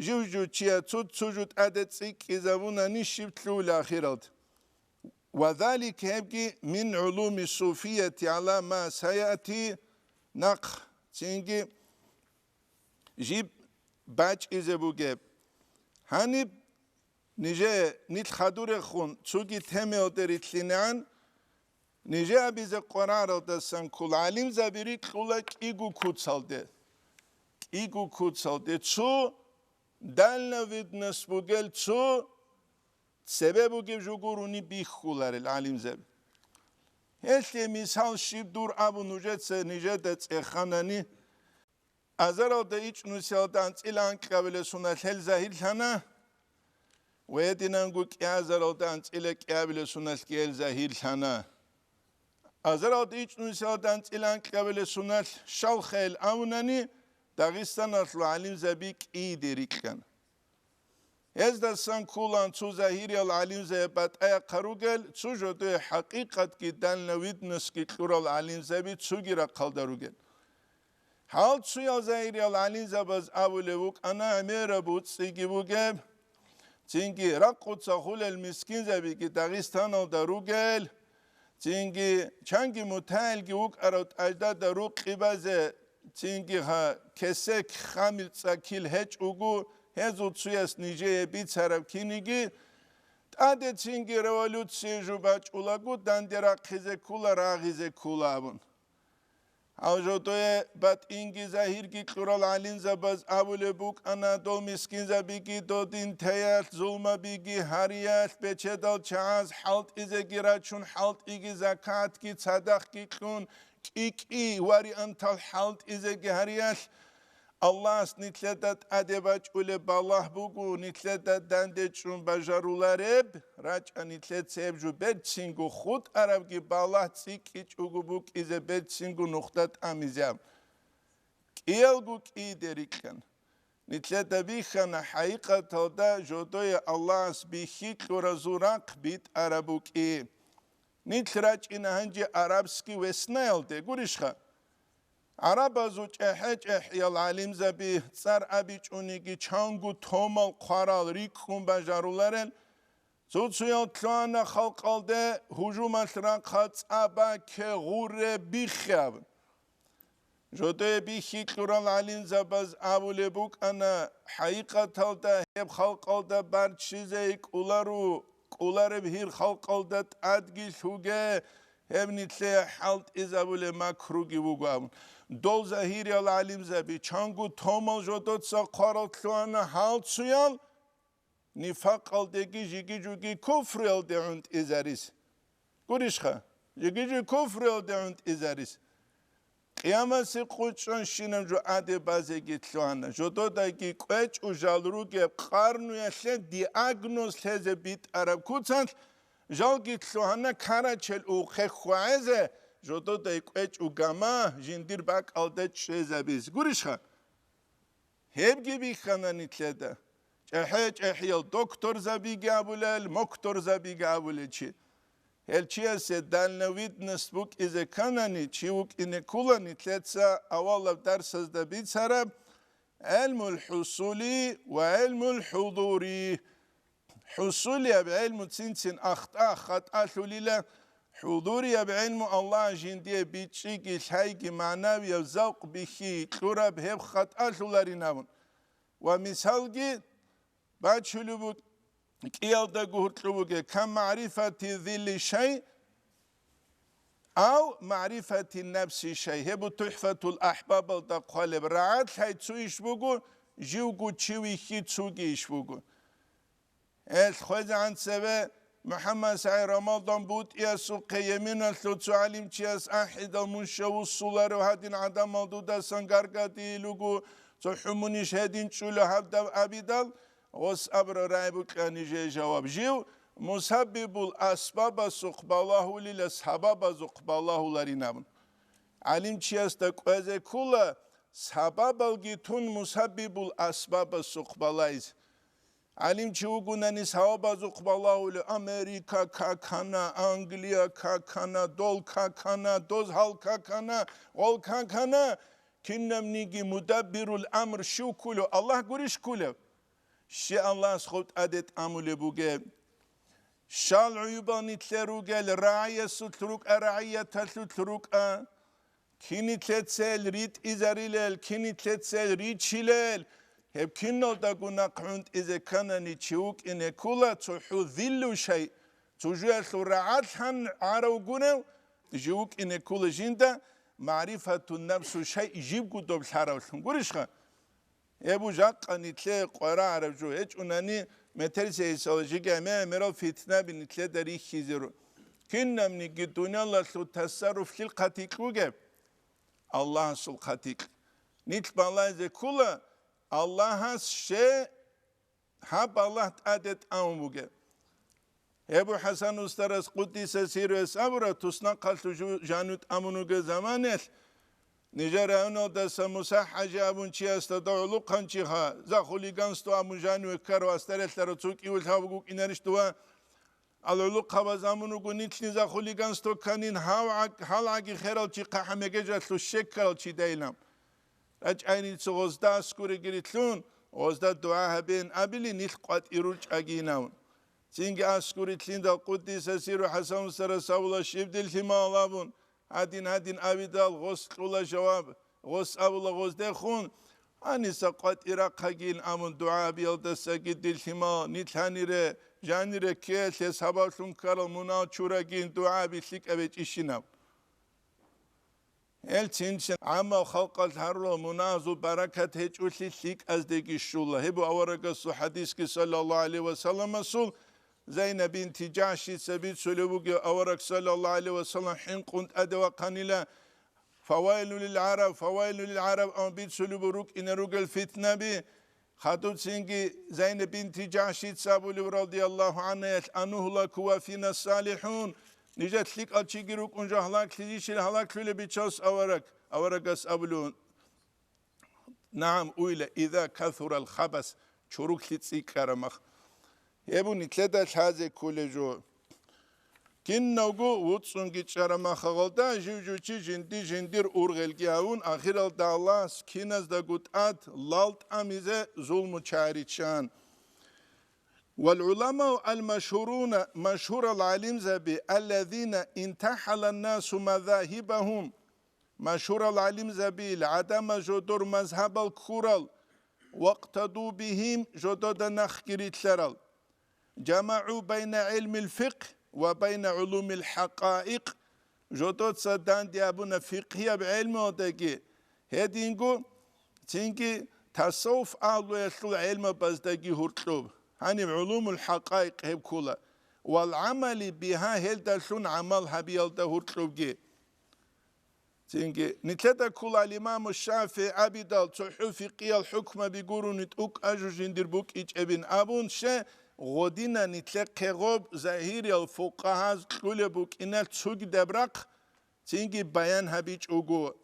Жив-жив чияс цо-цо жо тӀаде цӀикӀкӀизабунани щиб лъугьула ахиралда. Ва залик гьебги мин гӀулуми суфияти гӀала ма саяти нахъ цинги жиб бачӀизе бугеб. Гьаниб нижее нилъ хадурехун цоги темаялде рилълъинегӀан, нижее абизе къвараралдасан ккола гӀалимзаби рикьула кӀиго куцалде. КӀиго куцалде цо дальновидность бугел, цо цебе бугеб жо гурони бихьуларел гӀалимзаби. Гьелъе мисал щиб дур абун нужеца нижеда цӀеханани, азаралда ичӀнусиялда анцӀила анкьабилеб соналъ гьел загьирлъана ва гьединанго кӀиазаралда анцӀила кӀиабилеб соналъги гьел загьирлъана. Азаралда ичӀнусиялда анцӀила анкьабилеб соналъ щалха гьел абунани, Дагъистаналъул гӀалимзаби кӀийде рикьана. Гьездасан кколаан цо загьириял гӀалимзаби батӀаяхъа ругел, цо жодое хӀакъикъатги дальновидностьги кьурал гӀалимзаби цоги рахъалда ругел. Гьал цоял загьириял гӀалимзабаз абулеб букӀана гӀемераб буцӀцӀиги бугеб, цинги ракъуца хулел мискинзабиги Дагъистаналда ругел, цинги чанги мутагӀилги вукӀарав тӀаждада рукъи базе, цинги гьа кесек хамил цӀакил гьечӀого, гьезул цояс нижее бицараб киниги, тӀаде цинги революция жо бачӀулаго данде рахъизе ккола, рагъизе ккола абун. Гьав жодое батӀинги загьирги кьурал гӀалимзабаз абулеб букӀана, дол мискинзабиги додин теялъ, зулмабиги гьариялъ, бечедал чагӀаз хӀалтӀизеги рачун, хӀалтӀиги, закатги, цадахъги кьун, кӀи-кӀи вариантал хӀалтӀизеги гьариялъ, Аллагьас нилъеда тӀаде бачӀулеб балагь буго, нилъеда данде чӀун бажарулареб, рачӀа нилъеца гьеб жо берцинго хутӀарабги балагь цӀикӀкӀичӀого букӀизе берцинго нухда тӀамизе аб. КӀиялго кӀийде рикьана. Нилъеда бихьана хӀакъикъаталда жодое Аллагьас бихьи кьуразул рахъ битӀараб букӀи. Нилъ рачӀина гьанже арабский веснаялде, гурищха? ГӀарабазул чӀехӀе-чӀехӀиял гӀалимзаби, цӀар абичӀониги чанго томал хъварал рикӀкӀун бажаруларел, цо-цоял лъугьана халкъалде гьужумалъ рахъа цӀа бакке, гъурре, биххе абун. Жодое бихьи кьурал гӀалимзабаз абулеб букӀана, хӀакъикъаталда гьеб халкъалда барччизе кӀоларо, кӀолареб гьир халкъалда тӀадги лъуге, гьеб нилъее хӀалтӀизабулеб макруги вуго абун. Дол загьириял гӀалимзаби, чанго томал жодоца хъварал лъугьана гьал цоял, нифакъалдеги жиги-жуги куфруялде гӀунтӀизарис. Гурищха? Жиги-жуги куфруялде гӀунтӀизарис. Къиямасе къучӀанщинаб жо адеб базеги лъугьана. Жододаги кӀвечӀо жал ругеб къарнуялъе диагноз лъезе битӀараб куцалъ, жалги лъугьана карачел ухъе хьвагӀезе, жододай кӀвечӀо гама жиндир бакӀалда чӀезабизе. Гурищха? Гьебги бихьана нилъеда. ЧӀехӀе-чӀехӀиял докторзабиги абулел, мокторзабиги абулел чи. Гьел чиясе дальновидность букӀизе кканани, чи вукӀине ккола нилъеца авалаб дарсазда бицараб гӀелмул хӀусули ва гӀелмул хӀудури. ХӀусулияб гӀелму цин-цин ахтӀа хатӀалъулила, хӀудурияб гӀелму Аллагь жиндие бичӀчӀиги лъайги магӀнавияб завкъ бихьи кьураб гьеб хатӀалъуларин абун. Ва мисалги бачулеб буг-, кӀиялда гугьурлъуб бугеб: «Кам магӀрифати зилли шай, ав магӀрифати нафси шай». Гьеб ТухӀфатул ахӀбабалда хъвалеб: «РагӀад лъай цо иш буго, живго чи вихьи цоги иш буго». Гьел хвезегӀан цеве МухӀаммад СагӀид Рамадан БутӀиясухъе Йеменалъул цо гӀалимчияс ахӀидал: «Мун щав вуссуларев гьадин гӀадамал дудасан гаргадийл руго, цо хӀумунищ гьедин чӀула гьабдав?» абидал, гъос абра рагӀи букьа нижее жаваб: «Жив мусаббибул асбабасухъ балагьулила, сабабазухъ балагьуларин», абун. ГӀалимчиясда кӀвезе ккола сабабалги тун мусаббибул асбабасухъ балайзе. ГӀалимчи вугунани сабабазухъ балагьули, Америка какана, Англия какана, дол какана, доз гьал какана, гъол какана, кинабниги мудаббирул амр щив ккулев? Аллагь гурищ ккулев? Щи Аллагьас хов тӀаде тӀамулеб бугеб? Щал гӀуюбал нилъер ругел, рагӀиясулъ рукӀа, рагӀияталъулъ рукӀа. Кинитлъецел ритӀизарилел, кинитлъецел ричилел, гьеб киналдаго нахъ гӀунтӀизе кканани чи вукӀине ккула, цохӀо зиллу шай, цо жуялъул рагӀалъан гӀарав гурев, жив вукӀине ккула жинда, магӀрифатун нафсу шай, живго доб лъаравлъун. Гурищха? Гьеб жакъа нилъее къварагӀараб жо гьечӀунани, метерисейисала жиги гӀемерал фитнаби нилъеда рихьизе ру. Кинабниги дуниялалъул тасарруфлъил хъатикь бугеб? Аллагьасул хъатикь. Нилъ балайзе ккула, Аллагьас ще гьаб Аллагь тӀаде тӀамун бугеб. Гьеб ХӀасан устарас, къуддиса сирругьу, абура, туснахъалъув жу-, жану тӀамун вугеб заманалъ, нижер районалдаса Муса ХӀажи абун чиясда дов гӀолохъанчи ха, за хулиганство абун жаниве ккарав, астарелъарав цо кӀивулъ гьав вуго кӀинарищ дова? Ал гӀолохъабаз абун вуго, нилъни за хулиганство кканин, гьав гӀаг-, гьал гӀаги херал чи хъахӀа мегежалъув щеккарал чи дайилан. РачӀайница гъозда аскуриги рилълъун, гъозда дугӀа гьабеян абили, нилъ къватӀир ручӀагийин абун. Цинги аскури лъиндал къуддиса сирругьу ХӀасан устарас абула, щиб дир лъимал абун, гьадин-гьадин абидал, гъос кьула жаваб, гъос абула гъоздехун, гьаниса къватӀир рахъагийин абун дугӀа гьабиялдасаги, дир лъимал, нилъ гьанире, жанире ккеялъе сабаблъун ккарал мунагь чурагийин дугӀа гьаби лъикӀаб гьечӀищинаб. Гьел цин-цин гӀамал халкъалъ гьарурал мунагьазул баракат гьечӀолъи лъикӀаздеги щула. Гьеб аварагасул хӀадисги, саллаллагьу гӀалайгьи ва салламасул, Зайнаб бинти ЖахӀшица бицулеб бугеб, авараг, саллаллагьу гӀалайгьи ва саллам, хӀинкъун тӀаде вахъанила, «Фавайлу лил гӀараб, фавайлу лил гӀараб», амма бицулеб буго рукӀине ругел фитнаби, Хадубцинги Зайнаб бинти ЖахӀшица абулеб, радияллагьу гӀангьаялъ: «Анугьлаку ва фина салихӀун», нижер лъикӀал чиги рукӀун жо гьалаклъизищил гьалаклъулеб бичас авараг, аварагас абулев: «Нагьам, уйла, иза касурал хабас», чуруклъи цӀикӀкӀараб мах. Гьеб нилъеда лъазе кколеб жо. Киналго вуцӀцӀунги чӀараб махалда жив-жив чи жинди-жиндир ургъелги гьавун, ахиралда Аллагьас киназдаго тӀад лал тӀамизе зулму чагӀи риччан. Вал гӀуламау ал-машгьуруна, машгьурал гӀалимзаби, аллазина интахӀалан-насу мазагьибагьум, машгьурал гӀалимзабил гӀадамал жодор мазгьабал ккурал, вакътаду бигьим, жодода нахъги рилълъарал. ЖамагӀу байна гӀилмил фикъгь ва байна гӀулумил хӀакъаикъ, жодоца данде абуна фикъгьияб гӀелмуялдаги, гьединго цинги тасаввуф агьлуялъул гӀелмабаздаги гьуркьуб, гьаниб гӀулумул хӀакъаикъ гьеб ккула, вал гӀамали бигьа, гьелдалъун гӀамал гьабиялда гьуркьубги. Цинги, нилъеда ккола ал-Имаму ШафигӀи абидал цохӀо фикъиял хӀукмаби гурони тӀокӀаб жо жиндир букӀинчӀебин абун, щай гъодина нилъехъе гъоб загьириял фукъагьаз кьулеб букӀиналъ цогидаб рахъ цинги баян гьабичӀого.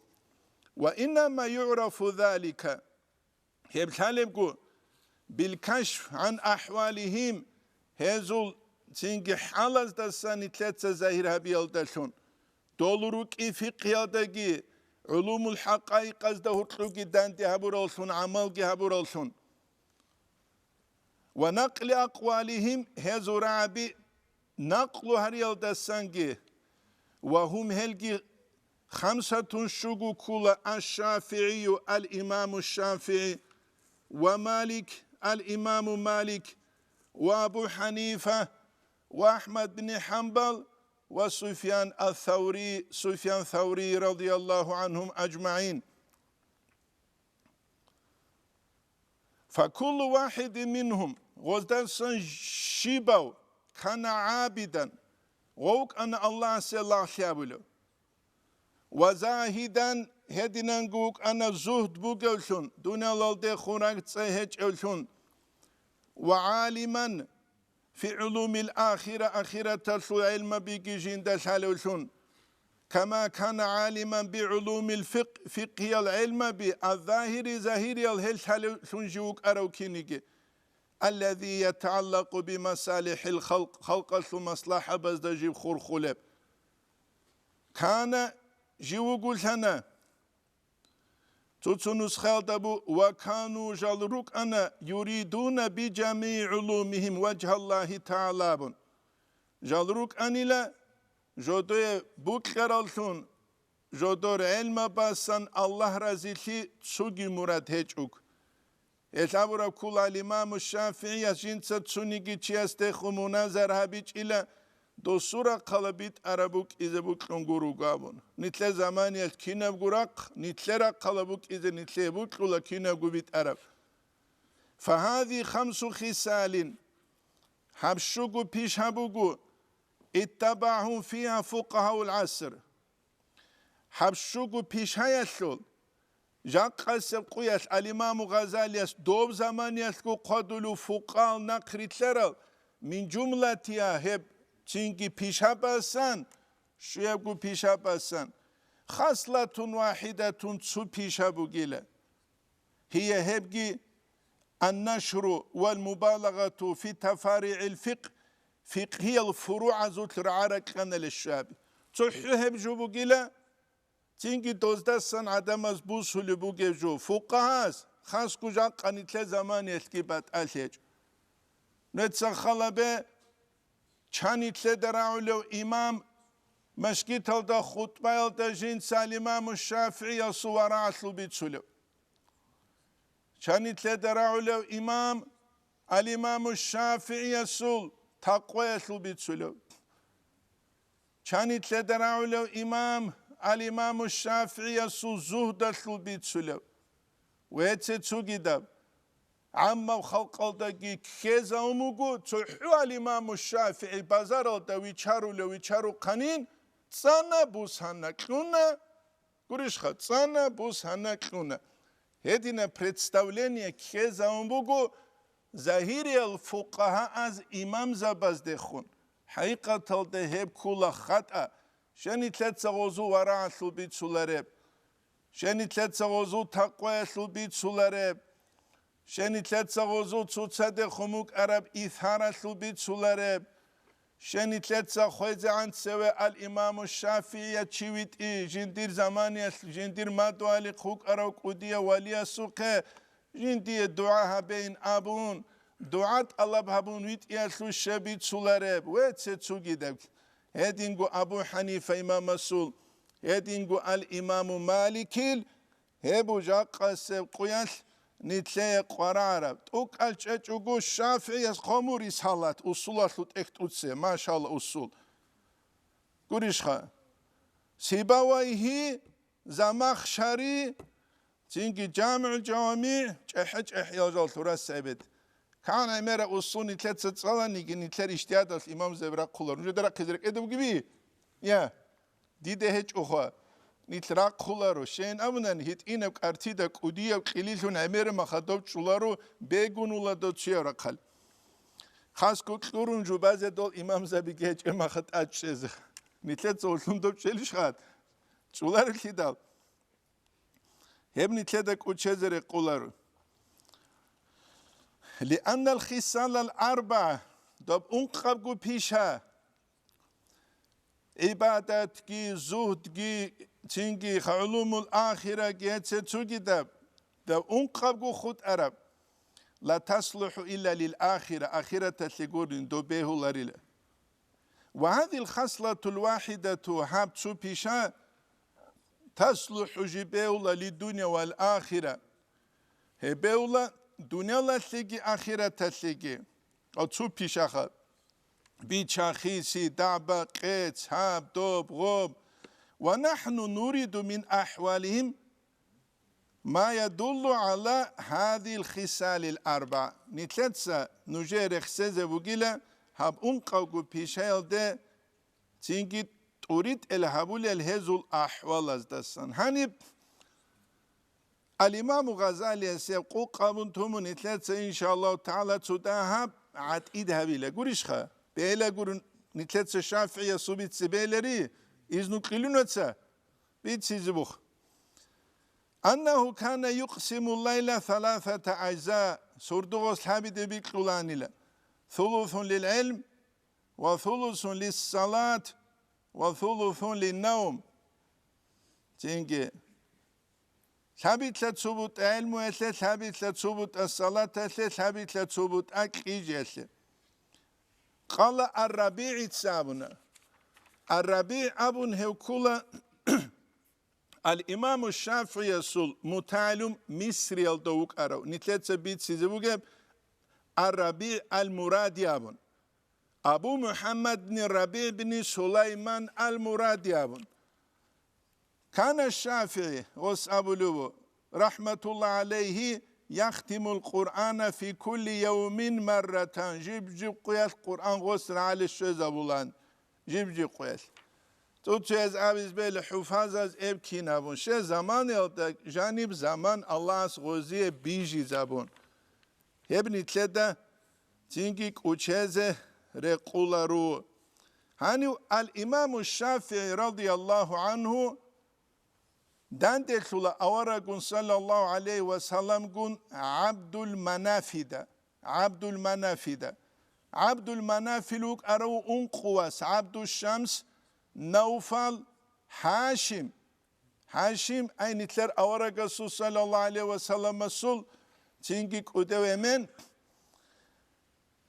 Ва иннама югӀрафу залика, гьеб лъалебго, билкашф гӀан ахӀвалихим, гьезул цинги хӀалаздаса нилъеца загьир гьабиялдалъун, дол рукӀи фикъгьиялдаги, гӀулумул хӀакъаикъазда гьоркьоги данде гьабураллъун, гӀамалги гьабураллъун. Ва накъли акъвалихим, гьезул рагӀаби накълу гьариялдасанги, ва гьум гьелги хамсатун щуго ккула: аш-ШафигӀию, ал-Имаму ШафигӀи, ва Малик, ал-Имаму Малик, ва Абу ХӀанифа, ва АхӀмад бни ХӀанбал, ва Суфьян ас-Саври, Суфьян Саври, радияллагьу гӀанхум ажмагӀин. Факуллу вахидин мингьум, гъоздасан щибав кана гӀабидан, гъов вукӀана Аллагьасе лагълъи гьабулев, ва загьидан, гьединанго вукӀана зугьд бугевлъун, дуниялалдехун рагӀцӀай гьечӀевлъун, ва гӀалиман, фи гӀулумил ахира, ахираталъул гӀелмабиги жинда лъалевлъун, кама кана гӀалиман би гӀулумил фикъ, фикъгьиял гӀелмаби, аз-загьири, загьириял гьел лъалевлъун жив вукӀарав киниги, аллази ятагӀаллакъу би масалихӀил халкъ, халкъалъул маслахӀабазда жив хурхулеб. Кана, жив вугулъана. Цо-цо нусхаялда бу-, ва кану, жал рукӀана, юридуна би жамигӀи гӀулумихим ваджгьаллагьи тагӀала абун. Жал рукӀанила, жодое букьараллъун, жодор гӀелмабасан Аллагь разилъи цоги мурад гьечӀого. Гьелъ абураб ккола ал-Имаму ШафигӀияс жинца цониги чиясдехун муназара гьабичӀила, досул рахъалъ битӀараб букӀизе бокьун гуро абун. Нилъер заманиялъ кинабго рахъ, нилъер рахъалъ букӀизе нилъее бокьула кинабго битӀараб. Фагьази хамсу хисалин, гьаб щуго пишаб буго, иттабагӀу фигьа фукъагьаул гӀаср. Гьаб щуго пишаялъул, жакъасеб къуялъ ал-Имаму Гъазалияс доб заманиялъго хъвадулев фукъал нахърилълъарал, мин жумлатиха, гьеб цинги пишабасан, щуябго пишабасан, хаслатун вахидатун, цо пиша бугила. Гьия гьебги аннашру вал мубалагъату фи тафаригӀил фикъ, фикъгьиял фуругӀазулъ рагӀа-ракьаналъе щваби. ЦохӀо гьеб жо бугила, цинги доздасан гӀадамаз бусулеб бугеб жо. Фукъагьаз, хасго жакъа нилъер заманиялъги батӀалъи гьечӀо. Нуца халабе, чан нилъеда рагӀулев имам машгиталда хутӀбаялда жинца ал-Имаму ШафигӀиясул варагӀалъул бицулев. Чан нилъеда рагӀулев имам ал-Имаму ШафигӀиясул такъваялъул бицулев. Чан нилъеда рагӀулев имам ал-Имаму ШафигӀиясул зугьдалъул бицулев. Ва гьеце цогидаб, гӀаммаб халкъалдаги ккезавун буго, цохӀо ал-Имаму ШафигӀи базаралда вичарулев вичарухъанин, цӀана бусана кьуна, гурищха, цӀана бусана кьуна. Гьединаб представление ккезавун буго загьириял фукъагьааз имамзабаздехун. ХӀакъикъаталда гьеб ккула хатӀа, щай нилъеца гъозул варагӀалъул бицулареб, щай нилъеца гъозул такъваялъул бицулареб, щай нилъеца гъозул цоцадехун букӀараб исаралъул бицулареб, щай нилъеца хвезегӀан цеве ал-Имаму ШафигӀия чи витӀи, жиндир заманиялъ, жиндир мадугьалихъ вукӀарав кӀудияв валиясухъе жиндие дугӀа гьабейин абун, дугӀа тӀалаб гьабун витӀиялъул щай бицулареб, ва гьеце цогидаб. Гьединго Абу ХӀанифа имамасул, гьединго ал-Имаму Маликил, гьеб жакъасеб къуялъ нилъее къварагӀараб. ТӀокӀал чӀечӀого ШафигӀияс хъомур рисалат, усулалъул тӀехь тӀуце, машалла, усул. Гурищха? Сибавайгьи, Замахшари, цинги ЖамигӀул ЖавамигӀ, чӀехӀе-чӀехӀиял жал лъурас гӀебед. КигӀан гӀемераб усул нилъеца цӀаланиги, нилъер ижтигьадалъ имамзаби рахъулар. Нужеда рахъизе рекӀеда бугеби? Я, дида гьечӀоха. нилъ рахъуларо, щейин абунани, гьитӀинаб кӀартида кӀудияб кьилилъун гӀемераб махадуб чӀоларо, бегунула дов цуяб рахъал. Хасго кьурун жубазе дол имамзабиги гьечӀеб маха тӀад чӀезе. Нилъеца уллун доб чӀелищ хат? ЧӀоларелъидал. Гьеб нилъеда кӀучезе рекъоларо. Лианнал хисалал арба, доб ункъабго пиша, гӀибадатги, зугьдги, цинги гӀулумул ахираги гьеце цугидаб, доб ункъабго хутӀараб, ла таслухӀу илла лил ахира, ахираталъе гурин доб бегьуларила. Ва гьадил хаслатул вахидату, гьаб цо пиша, таслухӀу жиб бегьула лиддуния вал ахира. Гьеб бегьула дуниялалъеги ахираталъеги. Ва цо пишаха: бича, хиси, дагӀба, къец, гьаб, доб, гъоб. Ва нахӀну нуриду мин ахӀвалихим ма ядуллу гӀала гьадил хисалил арба. Нилъеца нужее рехсезе бугила гьаб ункъавго пишаялде цинги тӀуритӀел гьабулел гьезул ахӀвалаздасан. Гьаниб Ал-Имаму Гъазалияс гьеб къукъ абун тумун нилъеца, иншааллагьу тагӀала, цо дагьаб гӀатӀид гьабила. Гурищха? Бегьила гурун, нилъеца ШафигӀиясул бице бегьилари, изну кьилунаца бицизе бух. Аннагьу кана юкъсимул лайла саласата ажза, сурдугъос лъабиде бикьуланила: сулусун лил гӀилм, ва сулусун лиссалат, ва сулусун линнавм. Цинги, лъабилъа цо бутӀа гӀилмуялъе, лъабилъа цо бутӀа салаталъе, лъабилъа цо бутӀа кьижиялъе. Къала ар-РабигӀица абуна. Ар-РабигӀ абун гьев ккула Ал-Имаму ШафигӀиясул мутагӀалим Мисриялда вукӀарав, нилъеца бицизе бугеб, ар-РабигӀ ал-Муради абун. Абу МухӀаммад бни РабигӀ бни Сулайман ал-Муради абун. Кана ШафигӀи, гъос абулев ву, рахӀматуллагь гӀалайгьи, яхтимул Къуръана фи кулли явмин марратан, жиб-жиб къуялъ Къуръан гъос рагӀале щвезабулан. Жиб-жиб къуялъ. ЦӀуцӀуяз абиз бел хӀуфазаз эб кин абун. Щай заманаялда жаниб заман Аллагьас гъозие бижизабун. Гьеб нилъеда цинги кӀучезе рекъуларо. Гьанив ал-Имаму ШафигӀи радияллагьу гӀангьу данделъула аварагун саллаллагьу гӀалайгьи ва салламгун ГӀабдул Манафида. ГӀабдул Манафида. ГӀабдул Манафил вукӀарав ункъо вас: ГӀабдушшамс, Навфал, ХӀашим. ХӀашим, ай нилъер аварагасул саллаллагьу гӀалайгьи ва салламасул цинги кӀудев эмен.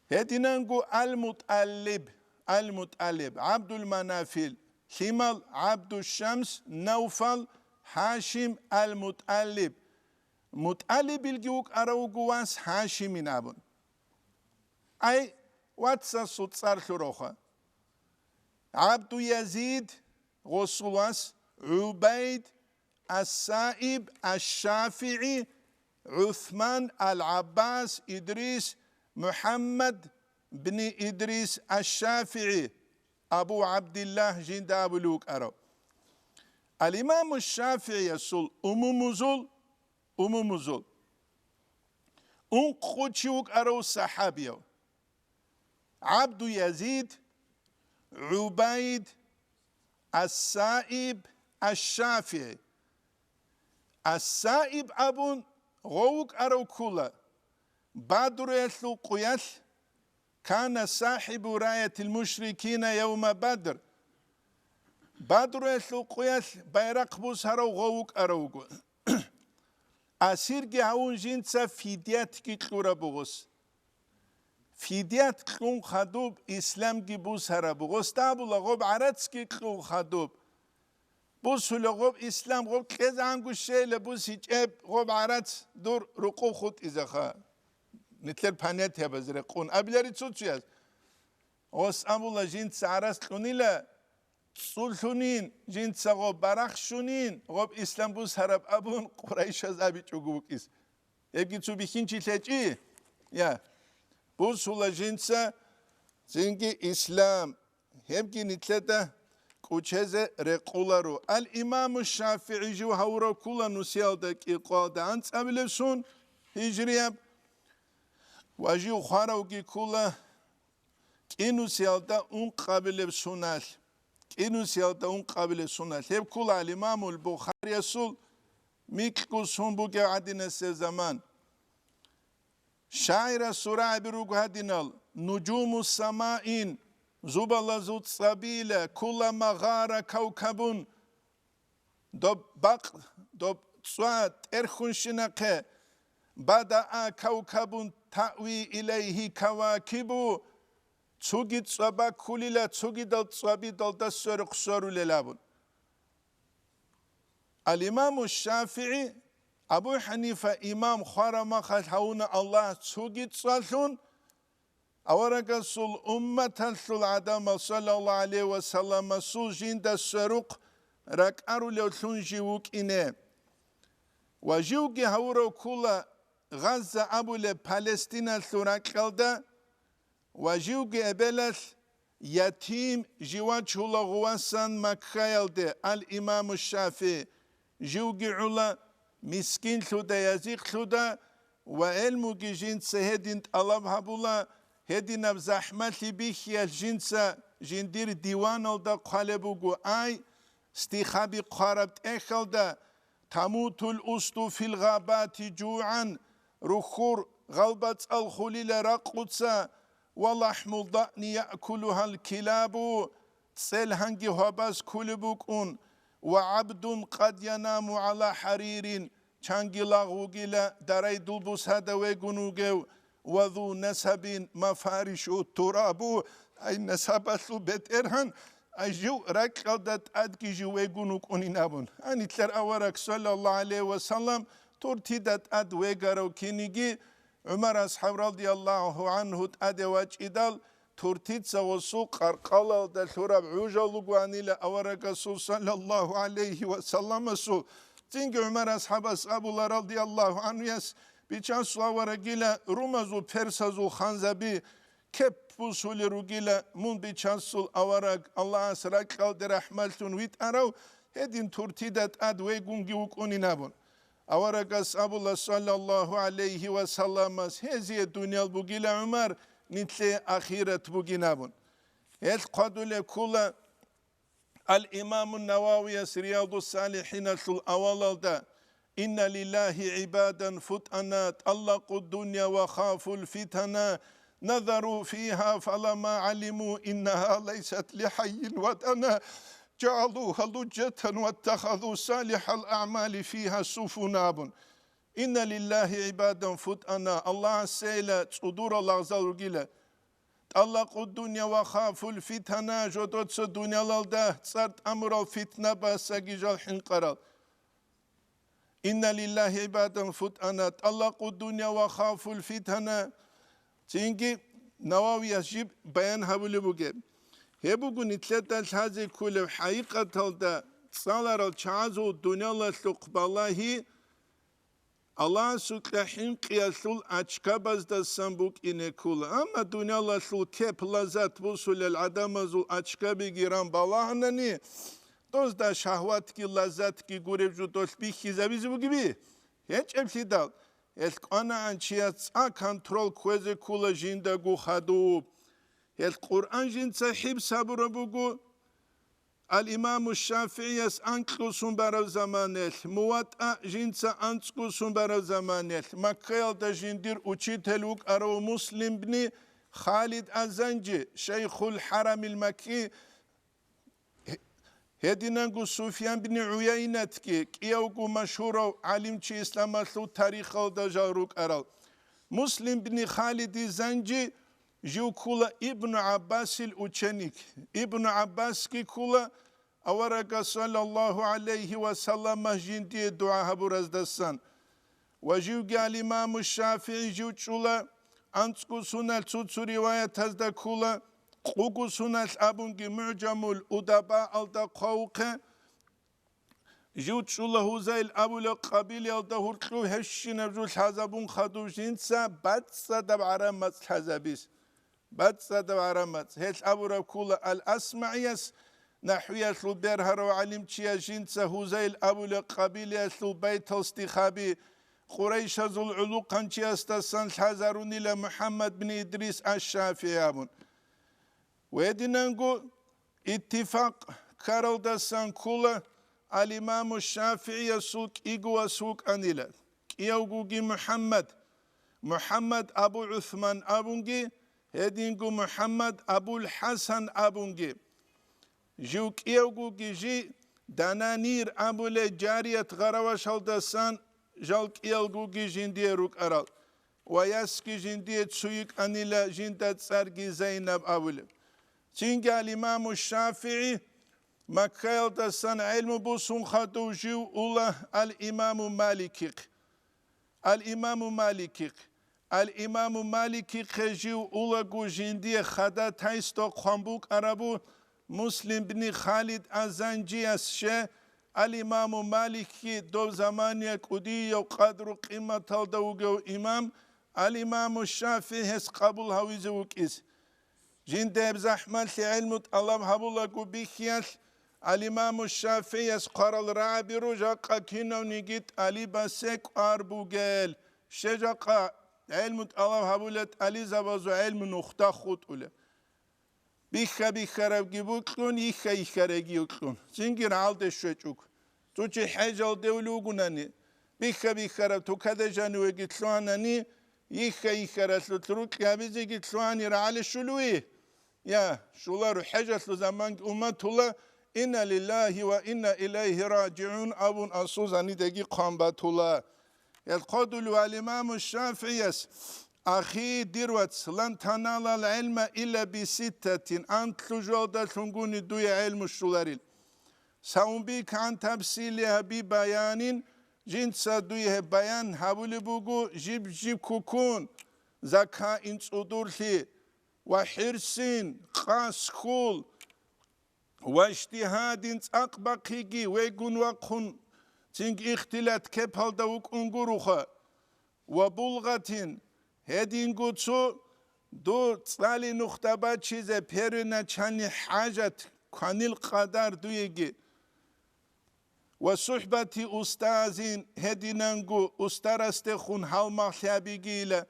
Гьединанго Ал-МутӀалиб, Ал-МутӀалиб, ГӀабдул Манафил, лъимал ГӀабдушшамс, Навфал, ХӀашим, Ал-МутӀалиб. МутӀалибилги вукӀарав вуго вас ХӀашимин абун. Ай, вацасул цӀар лъуравха. ГӀабду Язид, гъосул вас, ГӀубайд, Ас-Саиб, Аш-ШафигӀи, ГӀусман, Ал-ГӀаббас, Идрис, МухӀаммад бни Идрис Аш-ШафигӀи, Абу ГӀабдиллагь жинда абулев вукӀарав. Ал-Имаму ШафигӀиясул умумузул, умумузул ункъо чи вукӀарав сахӀабияв: ГӀабду Язид, ГӀубайд, Ас-Саиб, Аш-ШафигӀи. Ас-Саиб абун гъов вукӀарав ккула, Бадруялъул къуялъ, кана сахӀибу раятил мушрикина явма Бадр. Бадруялъул къуялъ байрахъ бусарав гъов вукӀарав вуго. Асирги гьавун жинца фидиятги кьураб бугъус. Фидият кьун хадуб исламги бусараб бугъус, дабула гъоб гӀарацги кьун хадуб. Бусула гъоб ислам, гъоб кьезегӀанго щейила бусичӀеб гъоб гӀарац дур рукъу хутӀизаха. Нилъер понятиябаз рекъун абилари цуцуяз. Гъос абула жинца гӀарац кьунила, цӀулъунин, жинца гъоб барахщунин, гъоб ислам бусараб абун, къурайшаз абичӀого вукӀис. Гьебги цо бихьинчи лъечӀи? Я. Бусула жинца цинги ислам. Гьебги нилъеда кӀучезе рекъоларо. Ал-Имаму ШафигӀи жив гьавурав ккола нусиялда кӀикъоялда анцӀабилеб сун гьижрияб ва жив хваравги ккола кӀинусиялда ункъабилеб суналъ, кӀинусиялда ункъабилеб суналъ. Гьеб ккола ал-Имамул Бухариясул микьго сун бугеб гӀадинасеб заман. ШагӀирас сурагӀаби руго гьадинал: «Нужуму самаин, зубалазул цӀабила, кулама гъара кавкабун». Доб бакъ, доб цӀва тӀерхьунщинахъе, бадаа кавкабун таъви илайгьи кавакибу, цуги цӀва баккулила, цугидал цӀваби далда сверухъ сверулел абун. Ал-Имаму ШафигӀи, Абу ХӀанифа имам хвараб махалъ гьавуна Аллагь цуги цӀвалъун, аварагасул умматалъул гӀадамал, саллаллагьу гӀалайгьи ва салламасул жинда сверухъ ракӀарулевлъун жив вукӀине. Ва живги гьавурав ккола Газза абулеб Палестиналъул ракьалда, ва живги эбелалъ ятим жив вачула гъувасан Маккаялде, ал-Имаму ШафигӀи, живги гӀула мискинлъуда, язихълъуда ва гӀелмуги жинца гьедин тӀалаб гьабула, гьединаб захӀмалъи бихьиялъ жинца жиндир диваналда хъвалеб буго, ай, стихаби хъвараб тӀехьалда: «Тамутул усду фил гъабати жугӀан», рухьур гъалбацӀал хулила ракъуца, «ва лахӀмул даъни яъкулугьал килабу», цӀел гьанги гьвабаз ккулеб букӀун, «ва гӀабдун къад янаму гӀала хӀаририн», чанги лагъ вугила дарай дул бусада вегун вугев, «ва зу насабин мафаришу турабу», ай, насабалъул бетӀергьан, ай, жив ракьалда тӀадги жив вегун вукӀунин абун. Гьанилъер авараг, саллаллагьу гӀалайгьи ва саллам, туртида тӀад вегарав киниги, ГӀумар асхӀаб, радияллагьу гӀангьу, тӀаде вачӀидал, туртица гъосул къаркъалалда лъураб гӀужал ругоанила аварагасул, саллаллагьу гӀалайгьи ва салламасул. Цинги ГӀумар асхӀабас абула, радияллагьу гӀангьуяс, Бичасул аварагила румазул, персазул ханзаби кеп бусулел ругила, мун, Бичасул авараг, Аллагьас ракьалде рахӀмаллъун витӀарав, гьедин туртида тӀад вегунги вукӀунин абун. Аварагас абула, саллаллагьу гӀалайгьи ва салламас, гьезие дуниял бугила, ГӀумар, нилъее ахират бугин абун. Гьелъ хъвадулеб ккола Ал-Имаму Нававияс Риядус-Салихиналъул авалалда: «Инна лиллагьи гӀибадан футана, тӀаллакъу дунья ва хафул фитана, назару фигьа фалама гӀалиму иннагьа лайсат лихӀайин ватӀана, жагӀалугьа лужжатан ваттахазу салихӀал агӀмали фигьа суфуна», абун. «Инна лиллагьи гӀибадан футана», Аллагьасейила цӀудурал лагъзал ругила. «ТӀаллакъу дунья ва хафул фитана», жодоца дунялалда цӀар тӀамурал фитна басаги жал хӀинкъарал. «Инна лиллагьи гӀибадан футана, тӀаллакъу дунья ва хафул фитана». Цинги Нававияс жиб баян гьабулеб бугеб. Гьеб буго нилъеда лъазе кколеб: хӀакъикъаталда цӀаларал чагӀазул дуниялалъухъ балагьи Аллагьасукьа хӀинкъиялъул ачкабаздасан букӀине ккола. Амма дуниялалъул кеп-лаззат бусулел гӀадамазул ачкабиги ран балагьанани, дозда шагьватги лаззатги гуреб жо долъ бихьизабизе бугеби? ГьечӀеблъидал, гьелъ кӀванагӀан чияс цӀа контрол кквезе ккола жиндаго хадуб. Гьелъ Къуръан жинца хӀибс гьабураб буго, Ал-Имаму ШафигӀияс анкьго сон бараб заманаялъ, МуватӀа жинца анцӀго сон бараб заманаялъ, Маккаялда жиндир учитель вукӀарав Муслим бни Халид аз-Занжи, Шайхул ХӀарамил Макки, гьединанго Суфьян бни ГӀуяйнатги, кӀиявго машгьурав гӀалимчи исламалъул тарихалда жал рукӀарал. Муслим бни Халиди Занжи жив ккола Ибну ГӀаббасил ученик. Ибну ГӀаббасги ккола аварагас, саллаллагьу гӀалайгьи ва саллама, жиндие дугӀа гьабураздасан. Ва живги ал-Имаму ШафигӀи жив чӀула, анцӀго суналъ цо-цо риваятазда ккола, къуго суналъ абунги МугӀжамул Удабаалда хъвавухъе. Жив чӀула Гьузайл абулеб къабилаялда гьуркьув гьебщинаб жо лъазабун хадуб жинца бацӀцӀадаб гӀараб мацӀ лъазабиз. БацӀцӀадаб гӀараб мацӀ. Гьелъ абураб ккола Ал-АсмагӀияс: нахӀвиялъул бергьарав гӀалимчияс жинца Гьузайл абулеб къабилаялъул Байтал Стихаби, Къурайшазул гӀулухъанчиясдасан лъазарунила МухӀаммад бин Идрис аш-ШафигӀи абун. Гьединанго иттифакъ ккаралдасан ккола, ал-Имаму ШафигӀиясул кӀиго вас вукӀанила, кӀиявгоги МухӀаммад, МухӀаммад Абу ГӀусман абунги, гьединго МухӀаммад Абул ХӀасан абунги. Жив кӀиявгоги жи Дананир абулей жарият гъаравашалдасан жал кӀиялгоги жиндие рукӀарал ва ясги жиндие цо йикӀанила, жинда цӀарги Зайнаб абулеб. Цинги ал-Имаму ШафигӀи Маккаялдасан гӀелму бусун хадув жив ула ал-Имаму Маликихъ. Ал-Имаму Маликихъ. Ал-Имаму Маликихъе жив улаго жиндие хадатайсда хъван букӀарабу Муслим бни Халид Азанжияс ше, ал-Имаму Маликги дов замания кӀудияв къадру-къиматалда вугев имам, ал-Имаму ШафигӀи гьес къабул гьавизе вукӀиз. Жинда гьеб захӀмалъи гӀелму тӀалаб гьабулаго бихьиялъ, ал-Имаму ШафигӀияс хъварал рагӀаби ру жакъа кинавниги тӀалибасе кӀвар бугел. Ще жакъа гӀелму тӀалаб гьабулел тӀализабазул гӀелму нухда хутӀулеб. Бихха-биххарабги букьун, йихха-йиххареги юкьун. Цинги рагӀалде щвечӀуг. Цо чи хӀежалде улев вугунани, бихха-биххараб тукаде жанивеги лъугьанани, йихха-йиххаралъулъ рукьи гьабизеги лъугьани рагӀале щулуи? Я, щуларо, хӀежалъул заманги уматула, «Инна лиллагьи ва инна илайгьи ражигӀун» абун асул занидеги хъван батула. Гьел хъодулев ал-Имаму ШафигӀияс, ахи, дир вац, лан таналал гӀилма илла биситтатин, анлъу жоялдалъунгуни дуе гӀелму щуларил. Саунбик гӀан тафсилиха би баянин, жинца дуе гьеб баян гьабулеб буго жиб-жиб ккуккун, закаин цӀудурлъи ва хӀирсин, къас хьул, ва ижтигьадин цӀакъ бахъиги вегун вахъун, цинги ихтилат кепалда вукӀун гуроха, ва булгъатин, гьединго цо дур цӀали нухда бачизе первоначальный хӀажат кванил къадар дуеги, ва сухӀбати устазин, гьединанго устарасдехун гьалмагълъи гьабигийила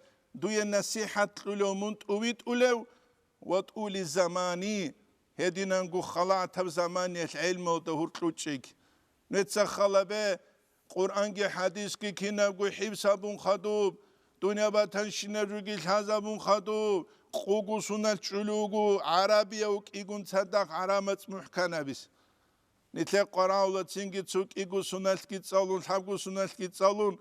дуе насихӀат кьулев мун тӀувитӀулев, ва тӀули замани, гьединанго халатаб заманиялъ гӀелмалда гьуркьучӀиг. Нуца халабе, Къуръанги хӀадисги кинабго хӀифз гьабун хадуб, дунъя батанщинаб жуги лъазабун хадуб, къугу сунал чӀулугу, гӀарабияв кӀигун цадахъ гӀарамацӀ мухӀканабис. Нилъер къварагӀула цинги цо кӀиго суналъги цӀалун, лъабго суналъги цӀалун,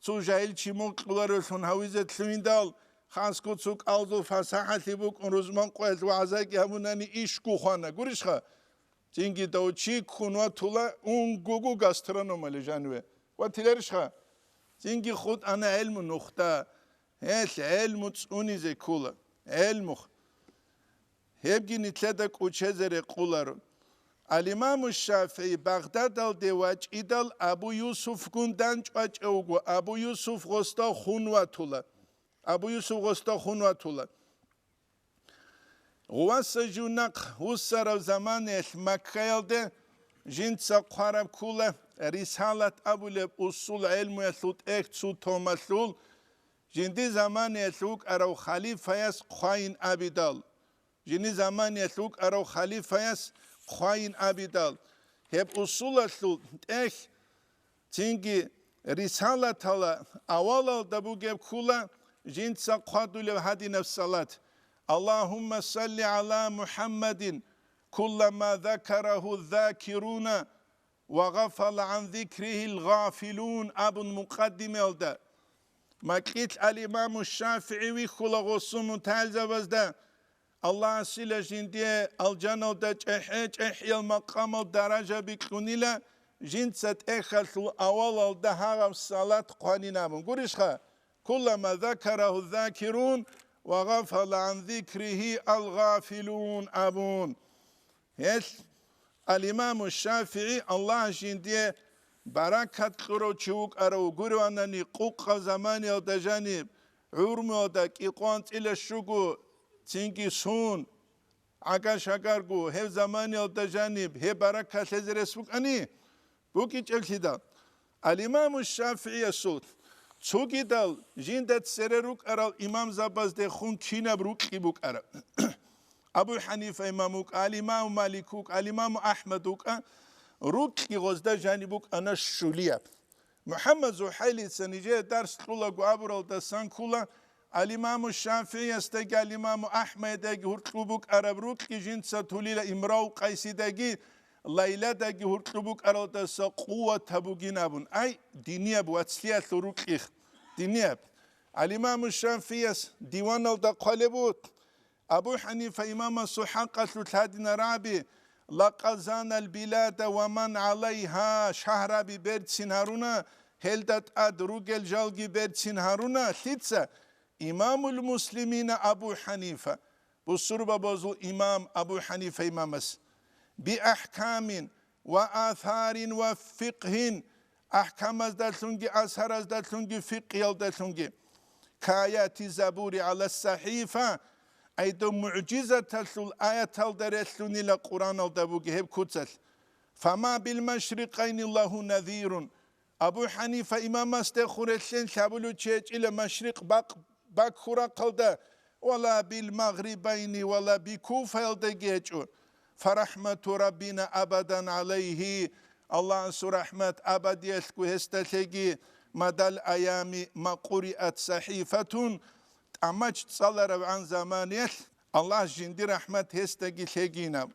цо жагьил чи мукьуларевлъун гьавизе лъугьиндал, хасго цо кӀалзул фасахӀалъи букӀун рузман къоялъ вагӀзаги гьабунани ишгу хвана. Гурищха? Цинги дав чи ккун ватула унгугу гастрономали жаниве. Ватиларищха? Цинги хутӀана гӀелму нухда. Гьелъ гӀелму цӀунизе ккола. ГӀелму. Гьебги нилъеда кӀучезе рекъоларо. Ал-Имаму ШафигӀи Багъдадалде вачӀидал Абу Юсуфгун данчӀвачӀев вуго, Абу Юсуф гъосда хун ватула. Абу Юсуф гъосда хун ватула. Гъуваса жив нахъ вуссарав заманаялъ Маккаялде жинца хъвараб ккола рисалат абулеб усул гӀелмуялъул тӀехь цо томалъул, жинди заманаялъ вукӀарав халифаяс хъвайин абидал. Жини заманиялъ вукӀарав халифаяс хъвайин абидал, гьеб усулалъул тӀехь цинги рисалатала авалалда бугеб ккола жинца хъвадулев гьадинаб салат: «Аллагьумма салли гӀала МухӀаммадин куллама закарагьу закируна ва гъафала гӀан зикригьил гъафилун» абун мукъаддимаялда. Макьилъ ал-Имаму ШафигӀи вихьула гъосун мутагӀилзабазда, Аллагьасила жиндие алжаналда чӀехӀе-чӀехӀиял макъамал даражаби кьунила, жинца тӀехьалъул авалалда гьагъаб салат хъванин абун. Гурищха? «Куллама закарагьу закирун ва гъафала гӀан зикригьи ал-гъафилун» абун. Гьелъ ал-Имаму ШафигӀи, Аллагь жиндие баракат кьурав чи вукӀарав гуриванани, къукъа заманиялда жаниб, гӀурмуялда кӀикъоялда анцӀила щуго цинги сун, гӀага-шагарго, гьев заманиялда жаниб, гьеб баракат лъезе рес букӀани, букӀичӀеблъидал. Ал-Имаму ШафигӀиясул цогидал жинда цере рукӀарал имамзабаздехун кинаб рукьи букӀараб? Абу ХӀанифа имам вукӀа, ал-Имаму Малик вукӀа, ал-Имаму АхӀмад вукӀа, рукьи гъозда жаниб букӀана щулияб. МухӀаммад ЗухӀайлица нижее дарс кьулаго абуралдасан ккола, ал-Имаму ШафигӀиясдаги, ал-Имаму АхӀмадидаги гьуркьу букӀараб рукьи жинца тулила Имрау Къайсидаги, Лайладаги гьуркьу букӀаралдаса къуватаб бугин абун. Ай, динияб вацлъиялъул рукьих, динияб. Ал-Имаму ШафигӀияс диваналда хъвалеб бу, Абу ХӀанифа имамасул хӀакъалъулъ гьадинараб: «Лакъад занал билада ва ман гӀалайгьа», шагьраби берцин гьаруна, гьелда тӀад ругел жалги берцин гьаруна. Лъица? Имамул муслимина Абу ХӀанифа, бусурбабазул имам Абу ХӀанифа имамас, «би ахӀкамин ва асарин ва фикъгьин», ахӀкамаздалъунги, асараздалъунги, фикъгьиялдалъунги, «каяти забури гӀала сахӀифа», айдо мугӀжизаталъул аяталда релълъунила Къуръаналда буги гьеб куцалъ. «Фама бил машрикъайни лагьу назирун». Абу ХӀанифа имамасдехун релълъен лъабулев чи гьечӀила машрикъ бакъ баккурахъалда, «вала бил магърибайни вала би Куфаялдаги гьечӀо». «Фарахмату Раббина абадан гӀалайгьи», Аллагьасул рахӀмат абадиялъго гьесда лъеги, «мадал аями ма къуриат сахӀифатун», тӀамач цӀаларабгӀан заманиялъ Аллагьас жиндир рахӀмат гьесдаги лъегинаб.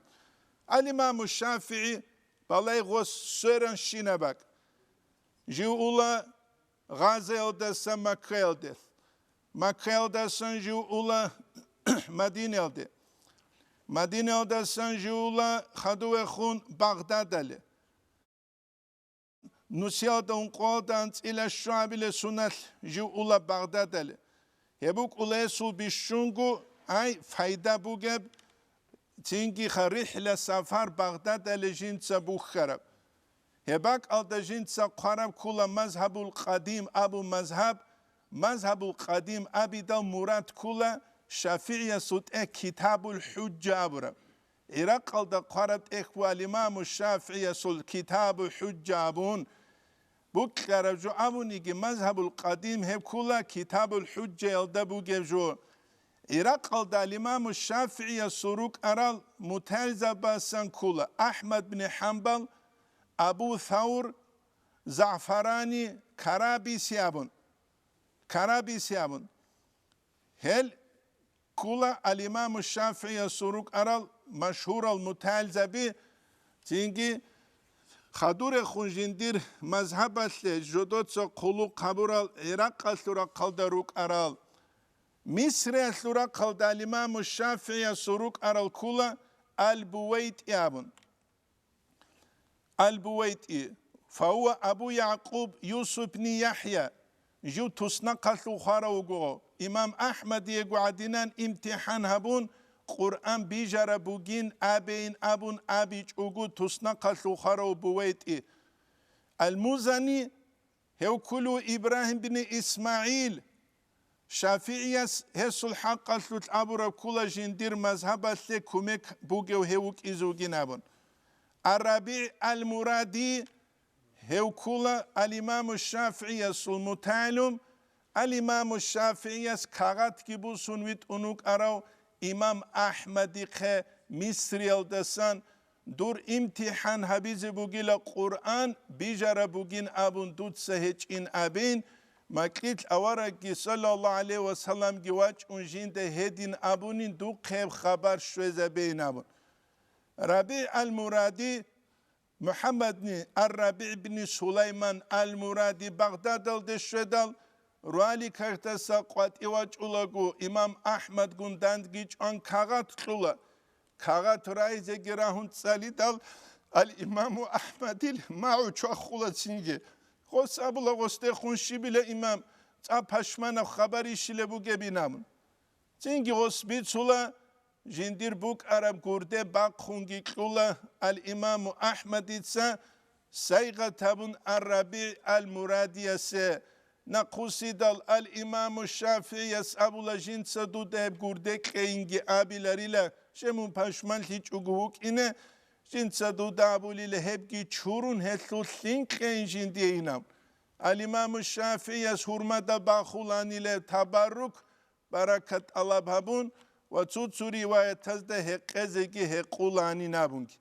Ал-Имаму ШафигӀи балай гъос сверан щинаб бакӀ. Жив ула Газаялдаса Маккаялде, Маккаялдасан жив ула Мадинаялде, Мадинаялдасан жив ула хадувехун Багъдадале. Нусиялда ункъоялда анцӀила щуабиле суналъ жив ула Багъдадале. Гьеб букӀула гьесул бищунго, ай, пайда бугеб, цинги ха рихӀла сафар Багъдадале жинца бухьараб. Гьеб бакӀалда жинца хъвараб ккула мазгьабул къадим абу мазгьаб, мазгьабул къадим абидал мурад ккула ШафигӀиясул тӀе Китабул ХӀужжа абураб. ГӀиракъалда хъвараб тӀехь буго ал-Имаму ШафигӀиясул Китабу ХӀужжа абун, букьараб жо абуниги, мазгьабул къадим гьеб ккула Китабул ХӀужжаялда бугеб жо. ГӀиракъалда ал-Имаму ШафигӀиясул рукӀарал мутагӀилзабасан ккула АхӀмад бин ХӀамбал, Абу Савр, ЗагӀфарани, Карабиси абун. Карабиси абун. Гьел ккула ал-Имаму ШафигӀиясул рукӀарал машгьурал мутагӀилзаби, цинги хадурехун жиндир мазгьабалъе жодоца хъулухъ гьабурал ГӀиракъалъул рахъалда рукӀарал. Мисриялъул рахъалда ал-Имаму ШафигӀиясул рукӀарал ккула Ал-БувайтӀи абун. Ал-БувайтӀи, фагьува Абу ЯгӀкъуб Юсуп бни ЯхӀя, жив туснахъалъув хварав вуго, имам АхӀмадиего гӀадинан имтихӀан гьабун, Къуръан бижараб бугин абейин абун абичӀого туснахъалъув хварав БувайтӀи. Ал-Музани, гьев кколев Ибрагьим бин ИсмагӀил, ШафигӀияс гьесул хӀакъалъулъ абураб ккула жиндир мазгьабалъе кумек бугев гьев вукӀизе вугин абун. Ар-РабигӀ ал-Муради, гьев ккула ал-Имаму ШафигӀиясул мутагӀилум, ал-Имаму ШафигӀияс кагъатги бусун витӀун вукӀарав имам АхӀмадихъе Мисриялдасан, дур имтихӀан гьабизе бугила Къуръан бижараб бугин абун дуца гьечӀин абин, макьилъ аварагги, саллаллагьу гӀалайгьи ва салламги, вачӀун жинда гьедин абунин духъе хабар щвезабейин абун. РабигӀ ал-Муради, МухӀаммадни ар-РабигӀ бни Сулайман ал-Муради Багъдадалде щведал, руаликахдаса къватӀив вачӀулаго, имам АхӀмадгун дандги чӀван кагъат кьула. Кагъат райзеги рагьун цӀалидал, ал-Имаму АхӀмадил магӀу чвахула цинги. Гъос абула, гъосдехун щибила имам цӀа пашманаб хабар ишила бугебин абун. Цинги гъос бицула, жиндир букӀараб гурде бахъунги кьула ал-Имаму АхӀмадица сайгъат гьабун ар-РабигӀ ал-Мурадиясе. Нахъусидал ал-Имаму ШафигӀияс абула, жинца дуда гьеб гурде кьейинги абиларила, чӀемун пашманлъичӀого вукӀине, жинца дуда абулила, гьебги чурун гьелъул лъикӀлъейин жиндиейин абун. Ал-Имаму ШафигӀияс гьурмада бахуланила табаррук, баракат тӀалаб гьабун ва цо-цо риваятазда гьекъезеги гьекъуланин абунги.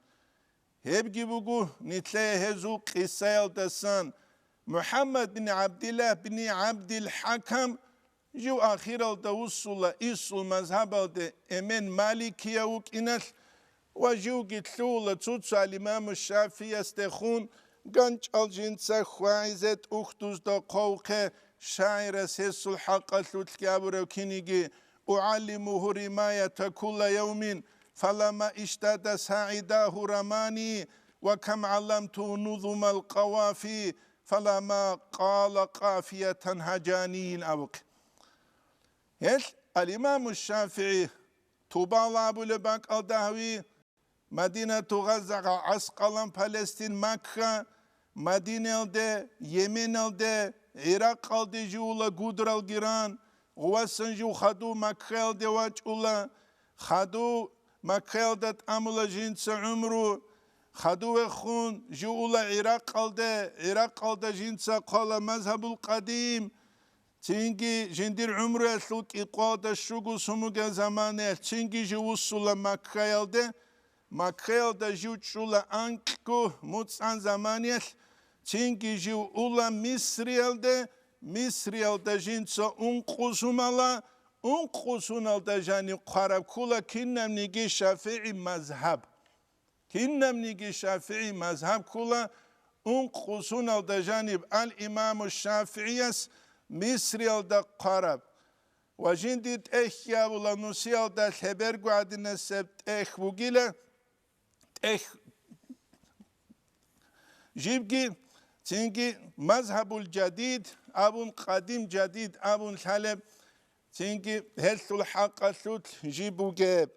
Гьебги буго нилъее гьезул къисаялдасан: МухӀаммад бин ГӀабдиллагь бин ГӀабдил ХӀакам жив ахиралда вуссула исул мазгьабалде, эмен маликияв вукӀиналъ, ва живги лъугьула цо-цо ал-Имаму ШафигӀиясдехун, ганчӀал жинца хьвагӀизе тӀухьдузда хъвавухъе шагӀирас гьесул хӀакъалъулъги абурав киниги: «УгӀаллимугьу римаята кулла явмин, фалама иштада сагӀидагьу рамани, ва кам гӀалламтугьу нузумал къавафи, фалама къала къафиятан гьажанийин», абухъе. Гьелъ ал-Имаму ШафигӀи Тубал абулеб бакӀалда гьави, Мадинату Гъазза, ГӀаскъалан, Палестин, Макка, Мадинаялде, Йеменалде, ГӀиракъалде живула гудралги ран, гъувасан жив хадув Маккаялде вачӀула, хадув Маккаялда тӀамула жинца гӀумру, хадувехун живула ГӀиракъалде, ГӀиракъалда жинца хъвала мазгьабул къадим, Цинги жиндир гӀумруялъул кӀикъоялда щуго сон бугеб заманаялъ цинги жив вуссула Маккаялде, Маккаялда жив чӀула анкьго муцӀан заманаялъ, цинги жив ула Мисриялде, Мисриялда жинца ункъо сон ала, ункъо соналда жаниб хъвараб ккола кинабниги ШафигӀи мазгьаб. Кинабниги ШафигӀи мазгьаб ккола ункъо соналда жаниб ал-Имаму ШафигӀияс Мисриялда хъвараб ва жиндир тӀехь гьабула нусиялда лъеберго гӀадинасеб тӀехь бугила, тӀехь жибги, цинги мазгьабул жадид абун, къадим жадид абун лъалеб, цинги гьелъул хӀакъалъулъ жиб бугеб.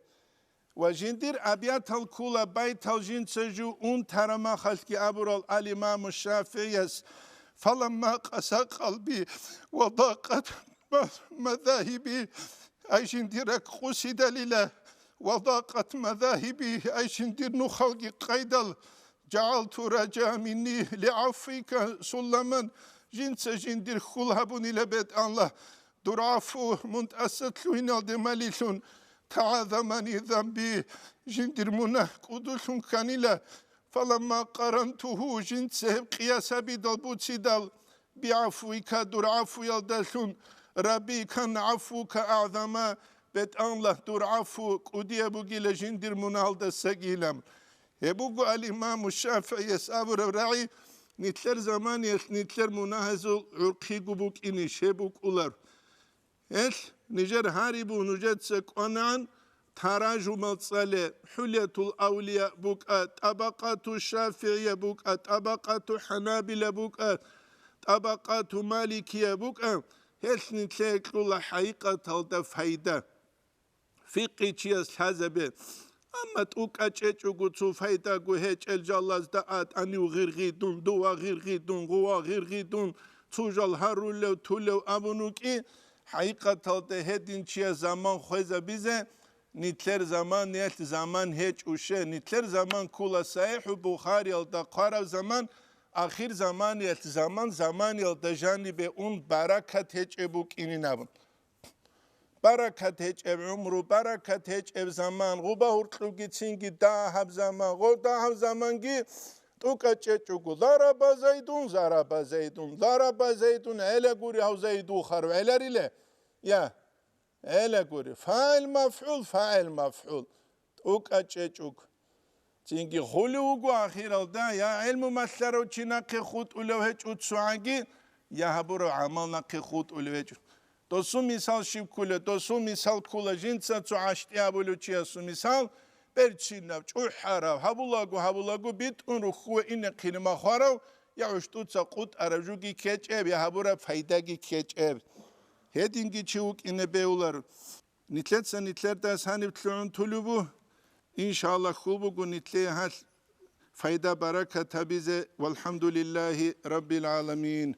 Ва жиндир абиятал ккола байтал жинца жив унтараб махалъги абурал ал-Имаму ШафигӀияс: «Фаламма къаса къалби ва дакъат ма-, мазагьиби», ай жиндир ракӀ къусидалила, «ва дакъат мазагьиби», ай жиндир нухалги къайдал, «жагӀалту ража минни лигӀафвика сулламан», жинца жиндир хьул гьабунила, БетӀаллагь, дур гӀафу мун тӀаса лъугьиналде малилъун, «тагӀазамани замби», жиндир мунагь кӀудулъун кканила, «фаламма къарантугьу», жинца гьеб къияс гьабидал буцидал, «бигӀафвика», дур гӀафуялдалъун, «рабби кан гӀафвука агӀзама», БетӀаллагь, дур гӀафу кӀудияб бугила жиндир мунагьалдасагилан. Гьеб буго ал-Имаму ШафигӀияс абураб рагӀи, нилъер заманиялъ нилъер мунагьазул гӀурхъиго букӀинищ гьеб букӀулар. Гьелъ нижер гьарибу нужеца кӀванагӀан таражумал цӀале, ХӀулятул авлия букӀа, ТӀабакъату ШафигӀия букӀа, ТӀабакъату ХӀанабила букӀа, ТӀабакъату Маликия букӀа, гьелъ нилъее кьула хӀакъикъаталда файда. Фикъи чияс лъазабе. Амма тӀукӀа чӀечӀого цо файдаго гьечӀел жалазда а тӀанив гъиргъидун, дува гъиргъидун, гъува гъиргъидун, цо жал гьарулев, тулев абун вукӀи, хӀакъикъаталда гьедин чияс заман хвезабизе, нилъер заманиялъ заман гьечӀуше, нилъер заман ккола СахӀихӀу Бухариялда хъвараб заман, ахир заманиялъ заман, заманиялда жанибе ун баракат гьечӀеб букӀинин абун. Баракат гьечӀеб гӀумру, баракат гьечӀеб заман, гъуба гьуркьубгицинги дагьаб заман, гъо дагьаб заманги тӀукӀа чӀечӀого, зараба Зайдун, зараба Зайдун, зараба Зайдун, гӀела гури гьав Зайд ухарав, гӀелариле? Я, гӀела гури, фагӀил мафгӀул, фагӀил мафгӀул, тӀукӀа чӀечӀого. Цинги хулев вуго ахиралда, я гӀелму малъарав чи нахъе хутӀулев гьечӀо цогӀаги, я гьабурав гӀамал нахъе хутӀулев гьечӀо. Досул мисал щиб ккула? Досул мисал ккула жинца цо гӀащтӀи абулев чиясул мисал, берцинав, чӀухӀарав, гьабулаго, гьабулаго битӀун рухьуве инехъине махварав, я гӀущтӀуца къутӀараб жуги ккечӀеб, я гьабураб пайдаги ккечӀеб. Гьединги чи вукӀине бегьуларо. Нилъеца нилъердас гьаниб лъугӀун тулеб буго, иншаллагь, хьул буго нилъее гьалъ файда-баракат гьабизе. Валхамдулиллагьи раббил гӀаламин.